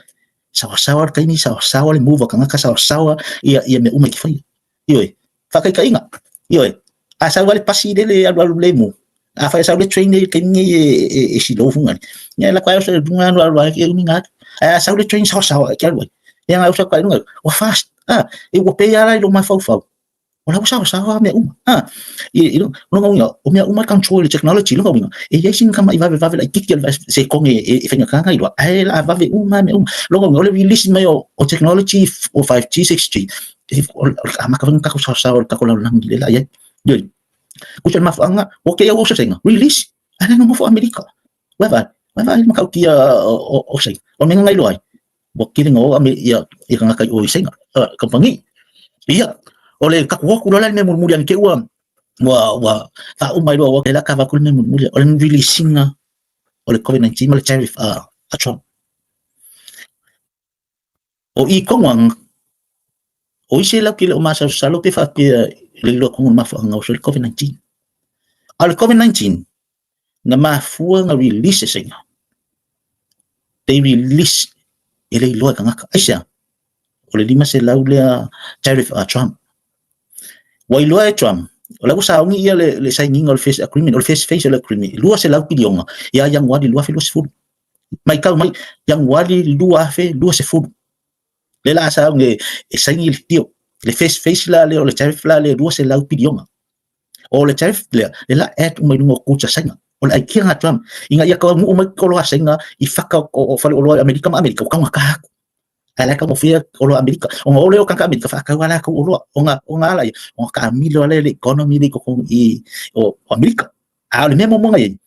A: Saoasaoa le taimi, saoasaoa le move a tagata, saoasaoa ia mea uma e te faia. Ioe, faataitaiga, ioe, a sau lava le pasi lele e alualu lemu, afai e sau le train nei i le taimi nei e slow fuga, ia e lako ai oso i luga alu alu ai e umi na atu. Ae a sau le train saoasaoa e te alu ai, ia na oso atu ai i luga, ua fast, e ua pei lava la i lou mafaufau, o la ua saoasaoa mea uma. I lona uiga, o mea uma e control e le technology, lona uiga, e i ai sina tamai vavevave laitiiti o le sekone e faigata ona iloa, ae o le a vave uma lava mea uma. Lona uiga, o le release mai o technology o 5G, 6G, o le amata foi ona tatou saoasaoa i le tatou lalolagi lea o le a i ai. Ioe. Tusa o le mafuaaga, ua te i au ososega, release, ae la e nonofo Amerika. Ua vaai, ua vaai le matautia o Saina. O le mea na iloa ai, ua tele na o ia tagata i o i Saina, kamupani. Ia, o le tatou o atu loa la i le mea mulimuli ane te i ua ua faauma ai loa ua la kava atu le mea mulimuli, o le release ina o le COVID-19 ma le tariff a Trump. O i tonu lava, o isi latou te le o masalosalo pe faapea i le iloa tonu o le mafuaaga o le COVID-19. A o le COVID-19, na mafua ona release e Saina. They release e le iloa e tagata. Aisea? O le 500 lea tariff a Trump. Ua iloa e Trump, o la ua sauni ia le sainiga o le first agreement, o le first phase o le agreement, 200 piliona ia Ianuari 2020. Matau mai, Ianuari 2020. Lea la a sauni e saini le deal. Le first phase la lea o le tariff la lea 200 piliona. O le tariff lea, lea la add uma i luga o goods a Saina. O le aikia a Trump, ina ia taunuu mai oloa a Saina i faka o faleoloa i Amerika ma Amerika, ua taugata atu. Ae la e taugofie oloa Amerika. Ona o lea o tagata Amerika faatau lava latou oloa. Ona a laia, ona taamilo lava lea i le economy lea i totonu i o Amerika. A o le mea muamua na i ai,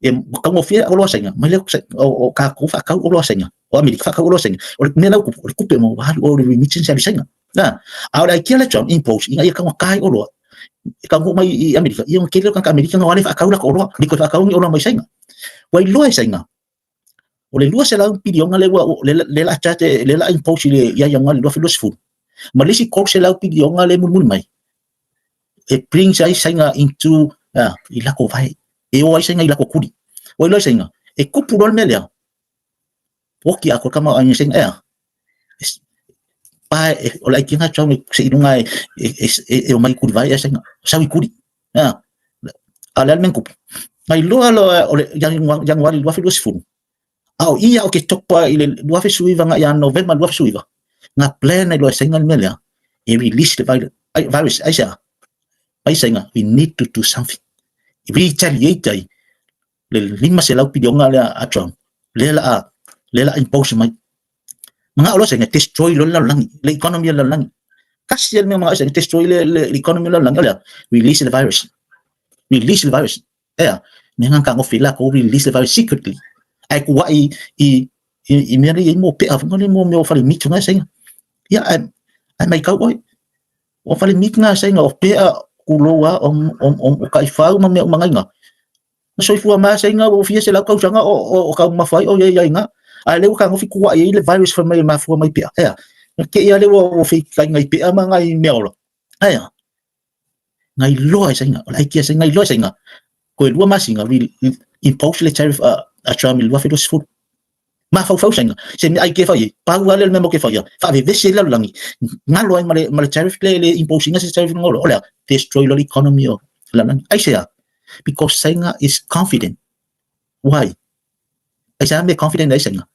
A: e taugofie oloa a Saina, mai lea o tatou faatau oloa a Saina, o Amerika faatau oloa a Saina. O le mea la ua tupu, o le tupe ua alu o le remittance alu i Saina. Na, a o le aikia lea Trump impose ina ia taugata ai oloa, e taunuu mai i Amerika, ia ona tele o tagata Amerika na o ale faatau latou oloa, le toe faatau ni oloa mai Saina. Ua iloa e Saina, o le 200 piliona lea ua lea la charge lea la impose i le ia Ianuari 2020, ma le isi 300 piliona lea e mulimuli mai, e brings ai Saina into i lako vae, e o ai Saina i lako kuli. Ua iloa e Saina, e kupu loa le mea lea, oki atoa le tamaoaiga i Saina, ea, pa o le aikiga atu au seiloga e omai i kuli vae ia Saina, sau i kuli. A o le a le mea na tupu? Na iloa loa o le Ianuari 2020, a o ia o ke topa i le 2019 ia Novema 2019, na plan ai loa e Saina le mea lea, e release le virus, aisea? Ai Saina, we need to do something. Retaliate ai le 500 piliona lea a Trump, lea la a, lea la a impose mai. Manao loa Saina destroy loa le lalolagi, le economy o le lalolagi. Tasi le mea manao Saina destroy le economy o le lalolagi, o lea, release le virus. Release le virus. Ea, mea nga tagofi latou release le virus secretly. Ae kuai i mea lea i mo pea, fai mai mo mea o fale mitu nga Saina. Ia, ae maitau oe, o fale mitu nga Saina o pea kulou a o taifau ma mea uma nga iga. Na soifua mai Saina ua fia selau tausaga o taumafa ai o i ai iga. Ae lea ua tagofi kuai ai le virus fai mai e mafua mai pea. Ea, na te i lea ua feitaiga i pea ma nai mea ola. Ae a? Na iloa e Saina, o le aikia Saina, na iloa e Saina, toe 2 masina impose le tariff a Trump i le 2020. Mafaufau Saina, se mea ai ke fai ai, pau lava lea o le mea mo ke faia, faavevesi ai le lalolagi, galo ai ma le tariff le le impose ina se tariff galo, o le a, destroy loa le economy o le lalolagi. Aisea? Because Saina is confident. Why? Aisea mea confident ai Saina?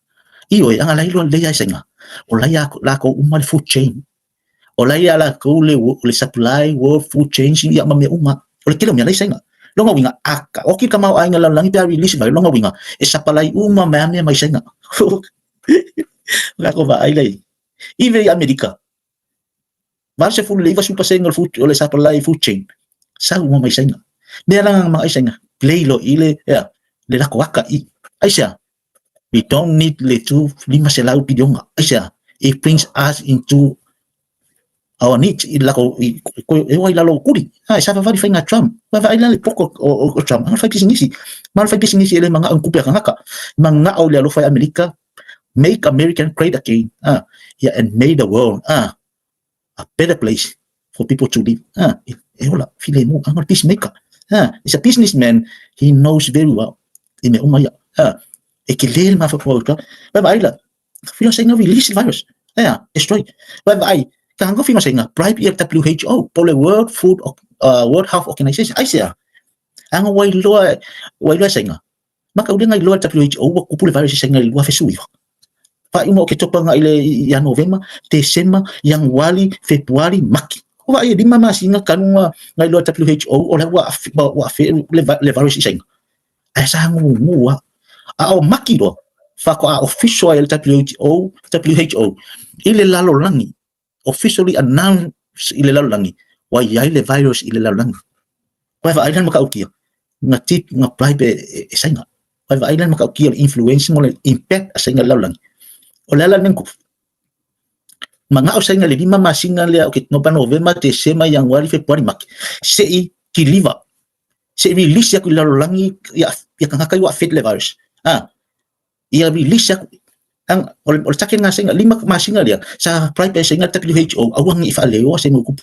A: Ioe, ana la iloa lelei ai Saina. O la ia lakou uma le food chain. O la ia lakou le supply world food chain ia ma mea uma. O le tele o mea la i Saina. Lona uiga, a oki le tamaoaiga i le lalolagi pe a release mai, lona uiga, e sapalai uma mai lava mea mai Saina. O tatou vaai la i ai. Even i Amerika, 80 i le 90% o le food, o le supply food chain, sau uma mai Saina. Mea la na ai Saina, play loa i le, ea, le lako aka i. Aisea? We don't need le tu 500 piliona. Aisea? It brings us into our needs i lako i ko e wai lalo kuli. Ha, e savavali whainga Trump. Wa vai la le poko o Trump. Anga whai pisinisi. Ma whai pisinisi ele manga ang kupe kangaka. Manga o le alofa Amerika. Make American great again. Ah, yeah, and make the world a better place for people to live. Ah, e ola, filemu, anga peacemaker. Ah, he's a businessman. He knows very well. I me uma ia. Ah, e ke le ma fa ka. Vai vai la. Filo senga release virus. Yeah, destroy. Vai vai. Ka hanga filo senga bribe ia WHO, po le World Food World Health Organization. Ai sea. Anga wai loa wai loa senga. Maka ulenga i loa le WHO ua kupu le virus i Saina i le 2019. Faaiuga o Oketopa agai i le ia Novema, Tesema, Ianuali, Fepuari, Maki. O vaai e lima masina talu na iloa e le WHO o la ua aafia le virus i Saina. Ae sa gugu lava. A o Maki loa, faatoa official ai e le WHO, WHO i le lalolagi officially announced i le lalolagi ua i ai le virus i le lalolagi. Ua e vaai la le matautia na tip na bribe e Saina. Ua e vaai la le matautia o le influence mo le impact a Saina i le lalolagi. O le ala lenei na tupu. Manao Saina i le 5 masina lea o Oketopa, Novema, Tesema, Ianuari, Fepuari, Maki se i kiliva, se i release atu i le lalolagi ia tagata ia ua affect le virus. Ia release aku ang o le take nga senga lima masina lea sa apply pe senga WHO aua ngi faaleoa se mo kupu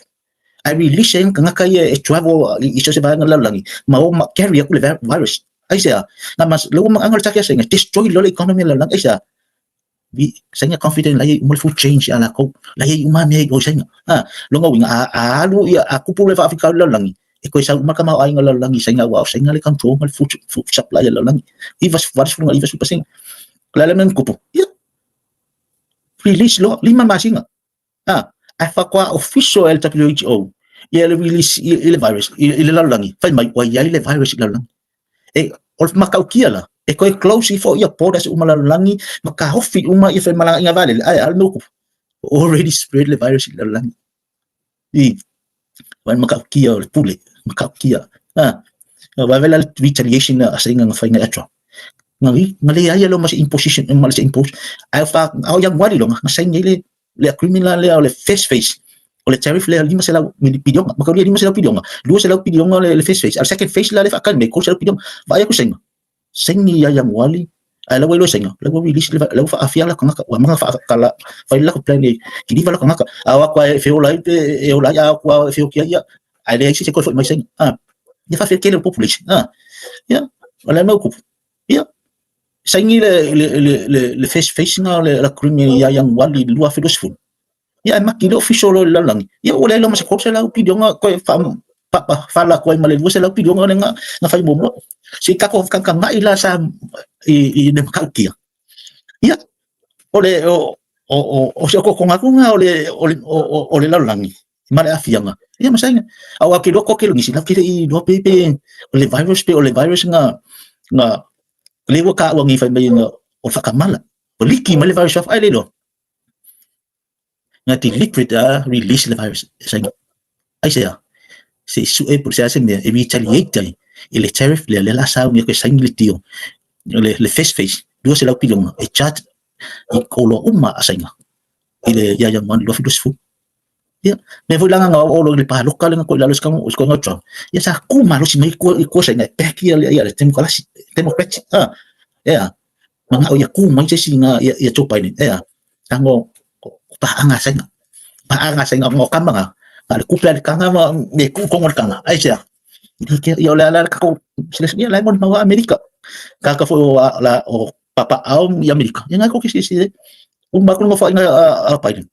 A: ai release ai kangaka ia e travel i so se vaega lalolagi ma o ma carry aku le virus ai sea na mas le uma anga le take senga destroy lo le economy lalolagi ai sea vi senga confident la ia uma le food change ala ko la ia uma mea i o senga ha longa uiga a alu ia a kupu le faafitauli lalolagi e koe sau uma le tamaoaiga o le lalolagi i Saina aua o Saina le control ma le food, food supply a le lalolagi. 80 90%. O le a le mea na tupu? Ia, release loa, 5 masina. Ha, ae faatoa official e le WHO ia le release i le virus i le lalolagi, fai mai ua i ai le virus i le lalolagi. E, o le matautia la, e toe close ifo ia borders uma lalolagi ma taofi uma ia femalagaaiga vaalele, ae a le mea ua tupu? Already spread le virus i le lalolagi. I wai matautia o le pule, matautia. Ha, vaai la le retaliation a Saina na fai ngai atoa. Na na leai ia ma se imposition ma se impose. Ae fa au Ianuari loa na saini ai le agreement la lea o le first phase o le tariff lea 500 piliona. Makaulia 500 piliona, 200 piliona le first phase. A le second phase la le faatali mai 300 piliona. Vaai atu Saina. Saini ia Ianuari ae la ua iloa e Saina, la ua release le la ua faaafia la tagata, ua amata faakala fai le latou plan e kiliva la tagata. A o atu lava e feola ai pe e ola ai, a o atu lava e feoki ai, ia, ae leai se isi e toe foi mai Saina. A, ia faafetai tele le population. A, ia, o le a le mea ua tupu? Ia, saini le first phase na o le agreement ia Ianuari 2020. Ia ae maki le official loa i le lalolagi. Ia ua leai loa ma se 300 piliona toe fala atu ai ma le 200 piliona lea na fai muamua. Se i tatou fetaga'i la sa i le matautia. Ia, o le o se okokoga atu lena o le o le lalolagi ma le aafiaga. Ia ma saina. Aua ou te iloa toatele o nisi latou te le i iloa pe o le virus pe o le virus na lea ua taua nei fai mai o le faatamala. Ua liki mai le virus i fafo ae le iloa. Na deliberate a release le virus e Saina. Aisea? Se i sue po o se a se mea e retaliate ai i le tariff lea lea o le a sauni atu e saini le deal le first phase 200 piliona e charge i oloa uma a Saina i le ia Ianuari 2020. Ia, mea foi la na oo loa i le paloka lea na koe i lalo i se koega o Trump, ia sa ku malosi mai i kua Saina e back ia le Temokalasi, Democrat, a, ea, manao ia ku mai se isi na ia Joe Biden, ea, tago o paaga a Saina, paaga a Saina o kama na, na o le kupe a le taga ma me ku kongo le taga, aisea? Ia o le ala le tatou silasila, ia la e molimau lava Amerika, tagata foi o la o papaao i Amerika, ia na e tou te silasila i ai, uma atu le nofoaiga a Biden,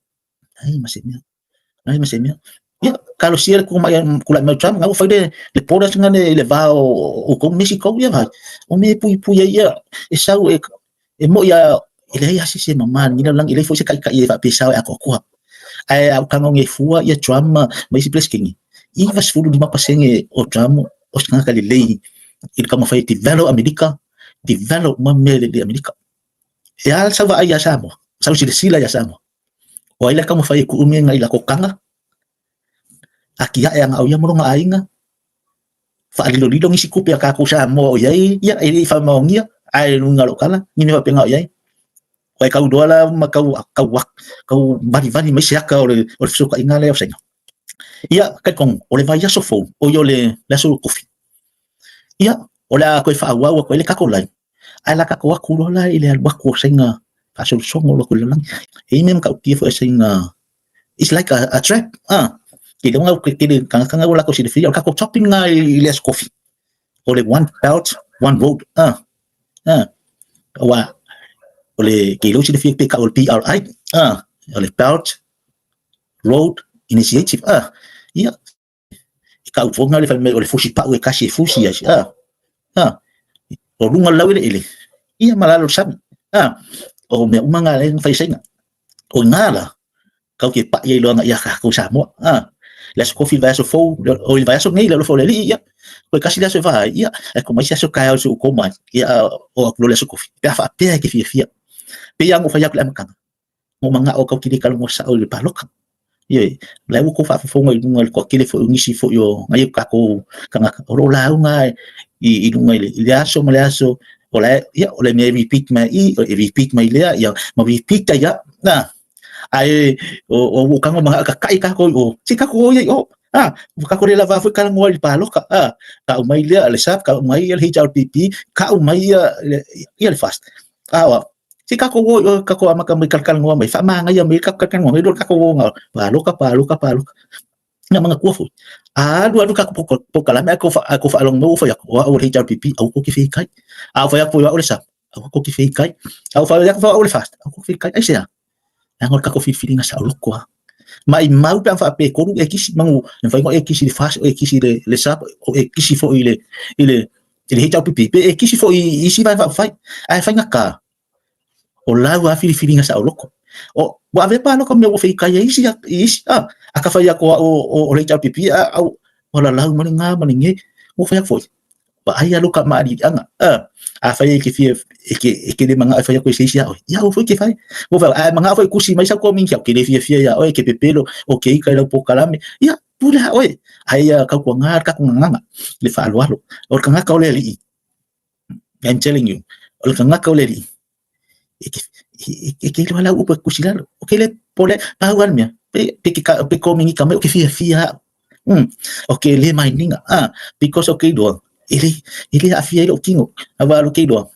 A: leai ma se mea. Leai ma se mea. Ia, talosia le tulai mai o Trump, na ua fai le borders na i le va o kou Mexico, ia vai. O mea e puipui ai ia, e sau e moi a E leai lava se isi e mama i lenei lalolagi, e leai foi se taitai e faapea e sao e atoatoa. Ae a ou tago nei fua ia Trump ma isi Peresetene, 95% o Trump o se tagata lelei i le taumafai e develop Amerika, develop uma mea i Amerika. E a sau vaai ia Samoa, sau silasila ia Samoa. O ai la e taumafai e tuu mea i latou taga, atiae agao ia ma lona aiga, faalilolilo nisi tupe a tatou Samoa o i ai, ia e le i faamaonia, ae luga o lau tala, ni mea faapena o i ai. Ua e tau iloa la ma tau, tau, tau valivali mai se ata o le fesootaiga lea o Saina. Ia, talitonu, o le vaiaso fou, o ia o le aso tofi. Ia, o le a toe faaauau atu ai le tatou live, ae o le a tatou atu loa la i le alu atu o Saina faasolosogo atu i le lalolagi. E i ai mea matautia foi a Saina it's like a trap, ah. Ke leaga ke tele tagata na ua latou silafia, o le tatou topic lena i le aso kofi, o le one belt, one road, ah. Ah. Aua o le ke iloa silafia pe tau o le BRI, ah, o le Belt Road Initiative, ah. Ia, e tau foga le fai mai o le fusi pau e kasi e fusi ai, ah. Ah. O luga o le laueleele, ia ma lalo o le sami, ah. O mea uma na lea na fai e Saina. O ina la, kau ke paʻi ai loa ia kākou Samoa. Ah, le aso kofi le vaiaso fou, o le vaiaso nei le alofa o le Alii, ia. Koe kasi le aso e vā ai, ia, e ko mai se aso taeao i se uko mai, ia, o aku loa le aso kofi. Pe a faapea e ke fiafia. Pei lava ona ou fai atu i le amataga, na ou manao kau te le talanoa sao i le paloka. Ioe, o la e ua tou faafofoga i luga i le toatele foi o nisi foi o nai o tatou tagata o lo o lauga i luga i le aso ma le aso, o la e, ia, o le mea e repeat mai i, e repeat mai lea, ia, ma repeat ai lava. Na, ae o ua tago ma tataʻi tatou i o, se tatou o ia i o. Ah, ua tatou le lava foi talanoa i le paloka. Ah, tau mai lea le SAP, tau mai le HRPP, tau mai ia le FAST. Ah, o, se tatou o i o, tatou amata mai talatalanoa mai, faamanaia mai tatou talatalanoa mai loa le tatou o paloka, paloka, paloka. Ina manatua foi, a alu alu tatou polokalame ae tou faalogo mai ua fai atu, o au o le HRPP, aua tou te feikai. A ou fai atu foi o au o le SAP, aua tou te feikai. A ou fai atu foi o au o le FAST, aua tou te feikai. Aisea? Leaga o le tatou filifiliga saoloko lava. Maimau pe a faapea e tolu e kisi, manu e mafai ona e kisi i le FAST, o e kisi i le SAP, o e kisi foi i le HRPP, pe e kisi foi i isi vaega faaupufai. Ae faigata, o lau lava filifiliga saoloko. O, ua avea paloka ma mea ua feikai ai isi, i isi, a, a ka fai atu au o le HRPP, a, au, ua lalau mai le gā ma le gē. Ua fai atu foi, vaai lava lou tamaaliiaga, a, afai e te fia, e te le manao e fai atu e se isi ia oe, ia aua foi e te fai. Ua fai, a e manao foi e tusi mai sau komiti, ou te le fiafia ia oe, e te pepelo, o ke ika i lau polokalame, ia, pule lava oe. Ae ia tautuana le tatou gagana, le faaaloalo. O le tagata o le alii, I'm telling you, o le tagata o le alii, e te iloa lau upu e tusi lalo. O ke le pole, pau lava le mea, pe kominika mai, o ke fiafia au. O ke le mainiga, ah, because o ke iloa, e le aafia ai lou tino. Aua o ke iloa,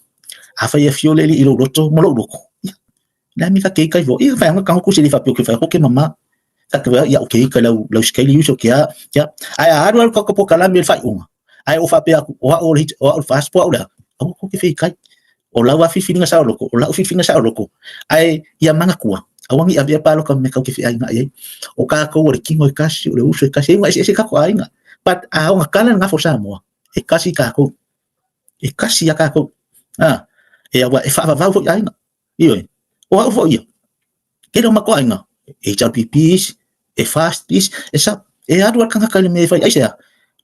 A: afai e afio le alii i lou loto ma lou loto, ia, le a mea ka ke ika i fua, ia, fai anga ka hoku se le faapea o ke fai atu ke mama. Ka te ia, o ke ika lau, lau scale use o ke a, ia. Ae a alu alu ka polokalame i le faaiuga, ae ou faapea atu, o au o le, o au le FAST po o au le a, aua tou te feikai. O lau lava filifiliga saoloko, o lau filifiliga saoloko, ae ia manatua, aua ne i avea paloka ma mea tatou te feainai ai. O tatou o le tino e tasi, o le uso e tasi, e iuga eseese tatou aiga. But a ogatala le gafa o Samoa, e tasi tatou. E tasi lava tatou. A, e aua e faavavau foi aiga. Ioe. O au foi ia, tele o matou aiga, e HRPP isi, e FAST isi, e SAP, e alu lava le tagata i le mea e fai ai, aisea?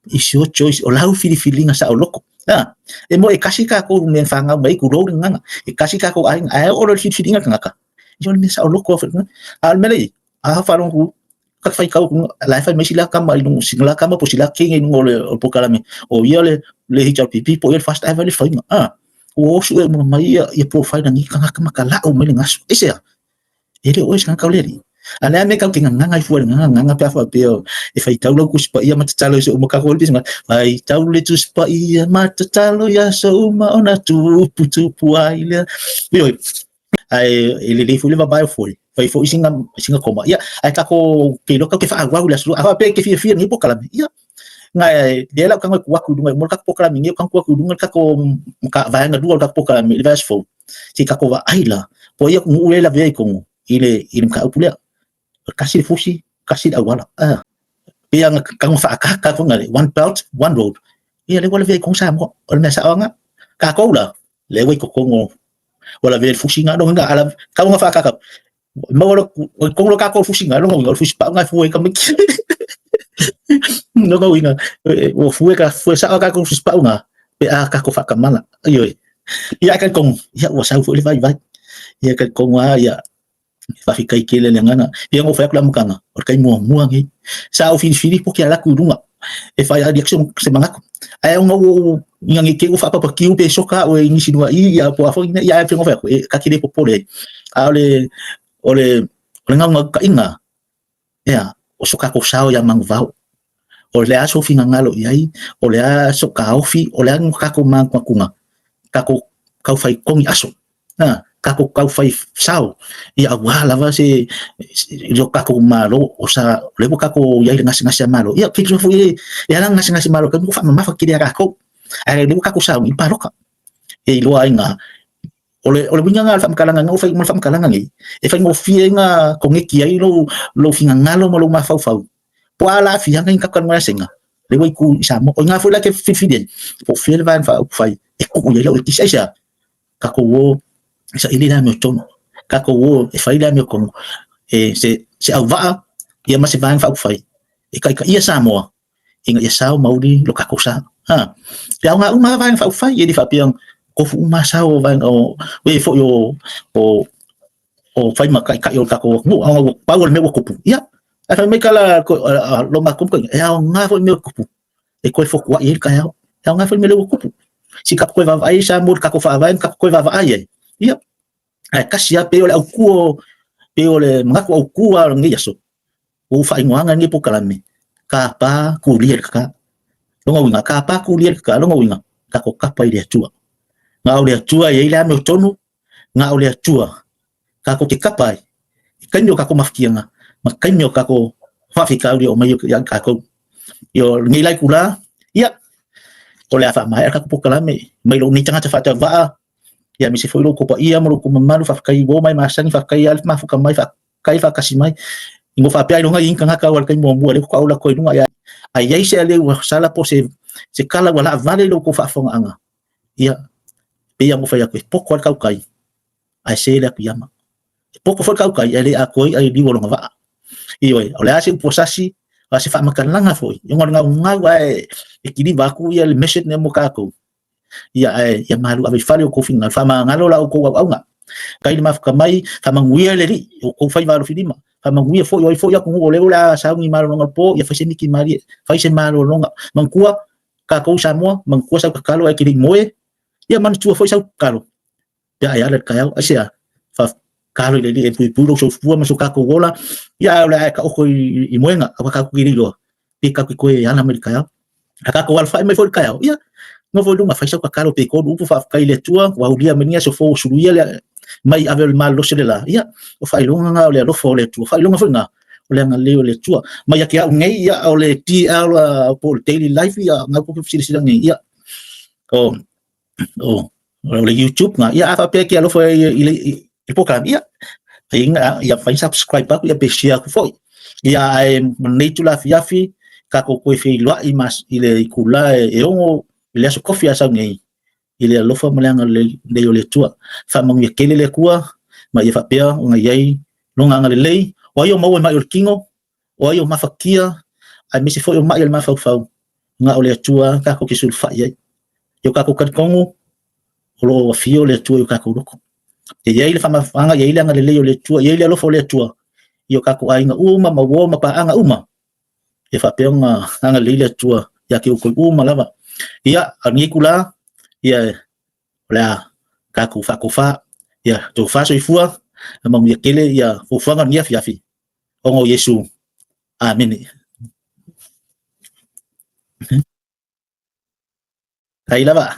A: It's your choice, o lau filifiliga saoloko. A, e moe e kasi tatou mea fanau mai ai, tulou le gagana, e kasi tatou aiga, ae oo loa i le filifiliga le tagata, ia o le mea saoloko lava foi. A o le mea lea i ai, a faalogo atu, ka faitau atu, la e fai mai sila tama i luga, sila tama po o sila teine i luga o le polokalame, o ia le HRPP po o ia le FAST, ae vaai le faiga, a, ua oso ea uma mai ia profile a nei tagata ma tala'u mai le gasu. Aisea? E le o oe se tagata o le alii. A o le a le mea tatou te gagaga ai fua i le gagaga pe a faapea e faitau lau Tusi Paia ma tatalo i aso uma tatou faitau le Tusi Paia ma tatalo i aso uma ona tuputupu ai lea. Ioe, ae e lelei foi le vavae o foe, fai foi sina koma. Ia, ae tatou ke iloa tatou te faaauau i le aso lua. A faapea e te fiafia i lenei polokalame, ia, na lea la ou tago e tuu atu i luga i le tatou polokalame nei, ou tago atu i luga le tatou vaega lua o le tatou polokalame i le vaiaso fou, se i tatou vaai la, po o ai atunuu lea e lavea i totonu i le mataupu lea. Tasi le fusi, tasi le auala. Pei lava ona tago faaataata foi lea, one belt, one road. Ia lea ua lavea i totonu Samoa. O le mea sao lava lena. Tatou la, lea ua i totonu o Ua lavea i le fusi lena, lona uiga a tau ina faakaka, maua loa i totonu o tatou fusi lena, lona uiga o le fusi pau lena e fue ai tamaiti. Lona uiga, ua fue fue sao tatou fusi pau lena pe a tatou faatamala. Ioe. Ia ae talitonu, ia ua sau foi le vaivai. Ia talitonu lava ia faafetai tele le agaga. Pei ona ou fai atu i le amataga, o le taimi muamua lenei. Sa ou filifili po o te alu atu i luga e fai ali atu se manatu. Ae ona ua ou ina ne i te i ua faapapatiu pe soka au e nisi i luga i i, ia po o a foi mea, ia ae pei ona ou fai atu, e ta te le popole ai. A o le o le o le naunautaiga, ea, o so tatou sao ia manuvao. O le a sou finagalo i ai, o le a sou taofi, o le a no tatou manatunatuga, tatou tau fai togi aso, a, tatou tau fai sao, ia aua lava se lo tatou Malo, o sa, o lea ua tatou i ai i le gasegase a Malo. Ia, tilotilo foi e ala ona gasegase Malo, taimi ua faamamafa tele ia tatou. Ae o lea ua tatou sauni i le palota. E iloa ai na, o le uiga lena o le faamatalaga na ua fai ma le faamatalaga nei, e faigofie ai ona koneti ai lou finagalo ma lou mafaufau, po o a la aafiaga i ni tatou talanoa lea ua i tu i Samoa. O i ina foi la e te filifili ai, po o fea le vaega faaupufai e tuu i ai lau eletise. Aisea? Tatou o e saili le amiotonu, tatou o e fai le amiotonu, e se auvaa ia ma se vaega faaupufai e taitaia Samoa ina ia sao ma uli lo tatou sa. Ha. E aoga uma lava vaega faaupufai, e le faapea tofu uma sao o vaega o e foi o fai ma taitai o le tatou atunuu, a ua pau o le mea ua tupu. Ia, ae fai mai tala lo matou taimi, e aoga foi mea ua tupu, e toe fotuai ai le taeao. E aoga foi le mea lea ua tupu. Si tatou toe vaavaai i Samoa i le tatou faavae ma tatou toe vaavaai ai. Ia, ae tasi lava, pei o le autu o, pei o le manatu autu lava o lenei aso, ua ou faaigoaina lenei polokalame, tapa kulia i le kaka. Lona uiga, tapa kulia i le kaka, lona uiga, tatou tapa i le Atua. Na o le Atua e i ai le amiotonu, na o le Atua tatou te tapa ai i taimi o tatou mafatiaga ma taimi o tatou faafitauli o mai ia tatou. Ia o lenei la itula, ia, o le a faamaea le tatou polokalame mai lou nei tagata faatauvaa, ia aemaise foi lo outou paia ma lo outou mamalu, faafetai ua oo mai masani, faafetai lava le mafuta mai, faafetai faatasi mai. Ina ua faapea ailoga e i ai ni tagata au i le taimi muamua lea faatoa ou alu atu ai i luga, a i ai se aleu ua sala po o se tala ua laavale i lo outou faafofogaaga, ia, pei lava ona ou fai atu, e poto lava le tautai, ae se le atu i ama. E poto foi le tautai, ae le atoa ai ai liu o lona vaa. Ioe, o le a se upu a sasi, o le a se faamatalaga foi, ona o le gaugau lava e kiliva atu le message lea mo tatou, ia ae ia malu ave i fale outou finagalo, faamagalo la outou auauna. Kai le mafuta mai, faamanuia le Alii i outou faiva alofilima, faamanuia foi o ai foi atunuu o lea o le a sauni i malologa o le po, ia fai se miti malie, fai se malologa. Manatua, tatou i Samoa, manatua sau tatalo ae te le i moe, ia manatua foi sau tatalo pe a e ala i le taeao. Aisea? Faatalo i le Alii e puipui lou soifua ma so tatou ola, ia ae o le a e taoto i moega, aua tatou te le iloa pe tatou te toe ala mai i le taeao. A tatou alafai mai foi i le taeao, ia, nofo i luga, fai sau tatalo pe tolu upu faafetai i le Atua, ua aulia mai lenei aso fou ua suluia le mai ave o le malolosi o le la, ia, o faailoga lena o le alofa o le Atua, o faailoga foi lena o le agalelei o le Atua. Mai ia te au nei, ia, o le DL po o le Daily Life, ia, na tou silasila nei, ia, o le YouTube na, ia, a faapea e te alofa i le polokalame, ia, ia fai subscribe atu, ia pe share atu foi. Ia, ae ma lenei itula afiafi, tatou toe feiloai ma i le itula e 6 i le aso tofi a sau nei, i le alofa ma le agalelei o le Atua. Faamanuia tele le Atua ma ia faapea ona i ai lona agalelei, o ai o maua i mai o le tino, o ai o mafatia, aemaise foi o mai o le mafaufau, na o le Atua tatou te sulufai ai. I o tatou talitonu, o lo o afio le Atua i o tatou loko. E i ai le faamafaga, e i ai le agalelei o le Atua, e i ai le alofa o le Atua i o tatou aiga uma ma uo ma paaga uma. E faapea ona agalelei le Atua ia te outou uma lava. Ia, a o lenei itula, ia, o le a tatou faatofa, ia tofa soifua, ia manuia tele ia fuafuaga o lenei afiafi, ona o Iesu. Amene. Kai lava.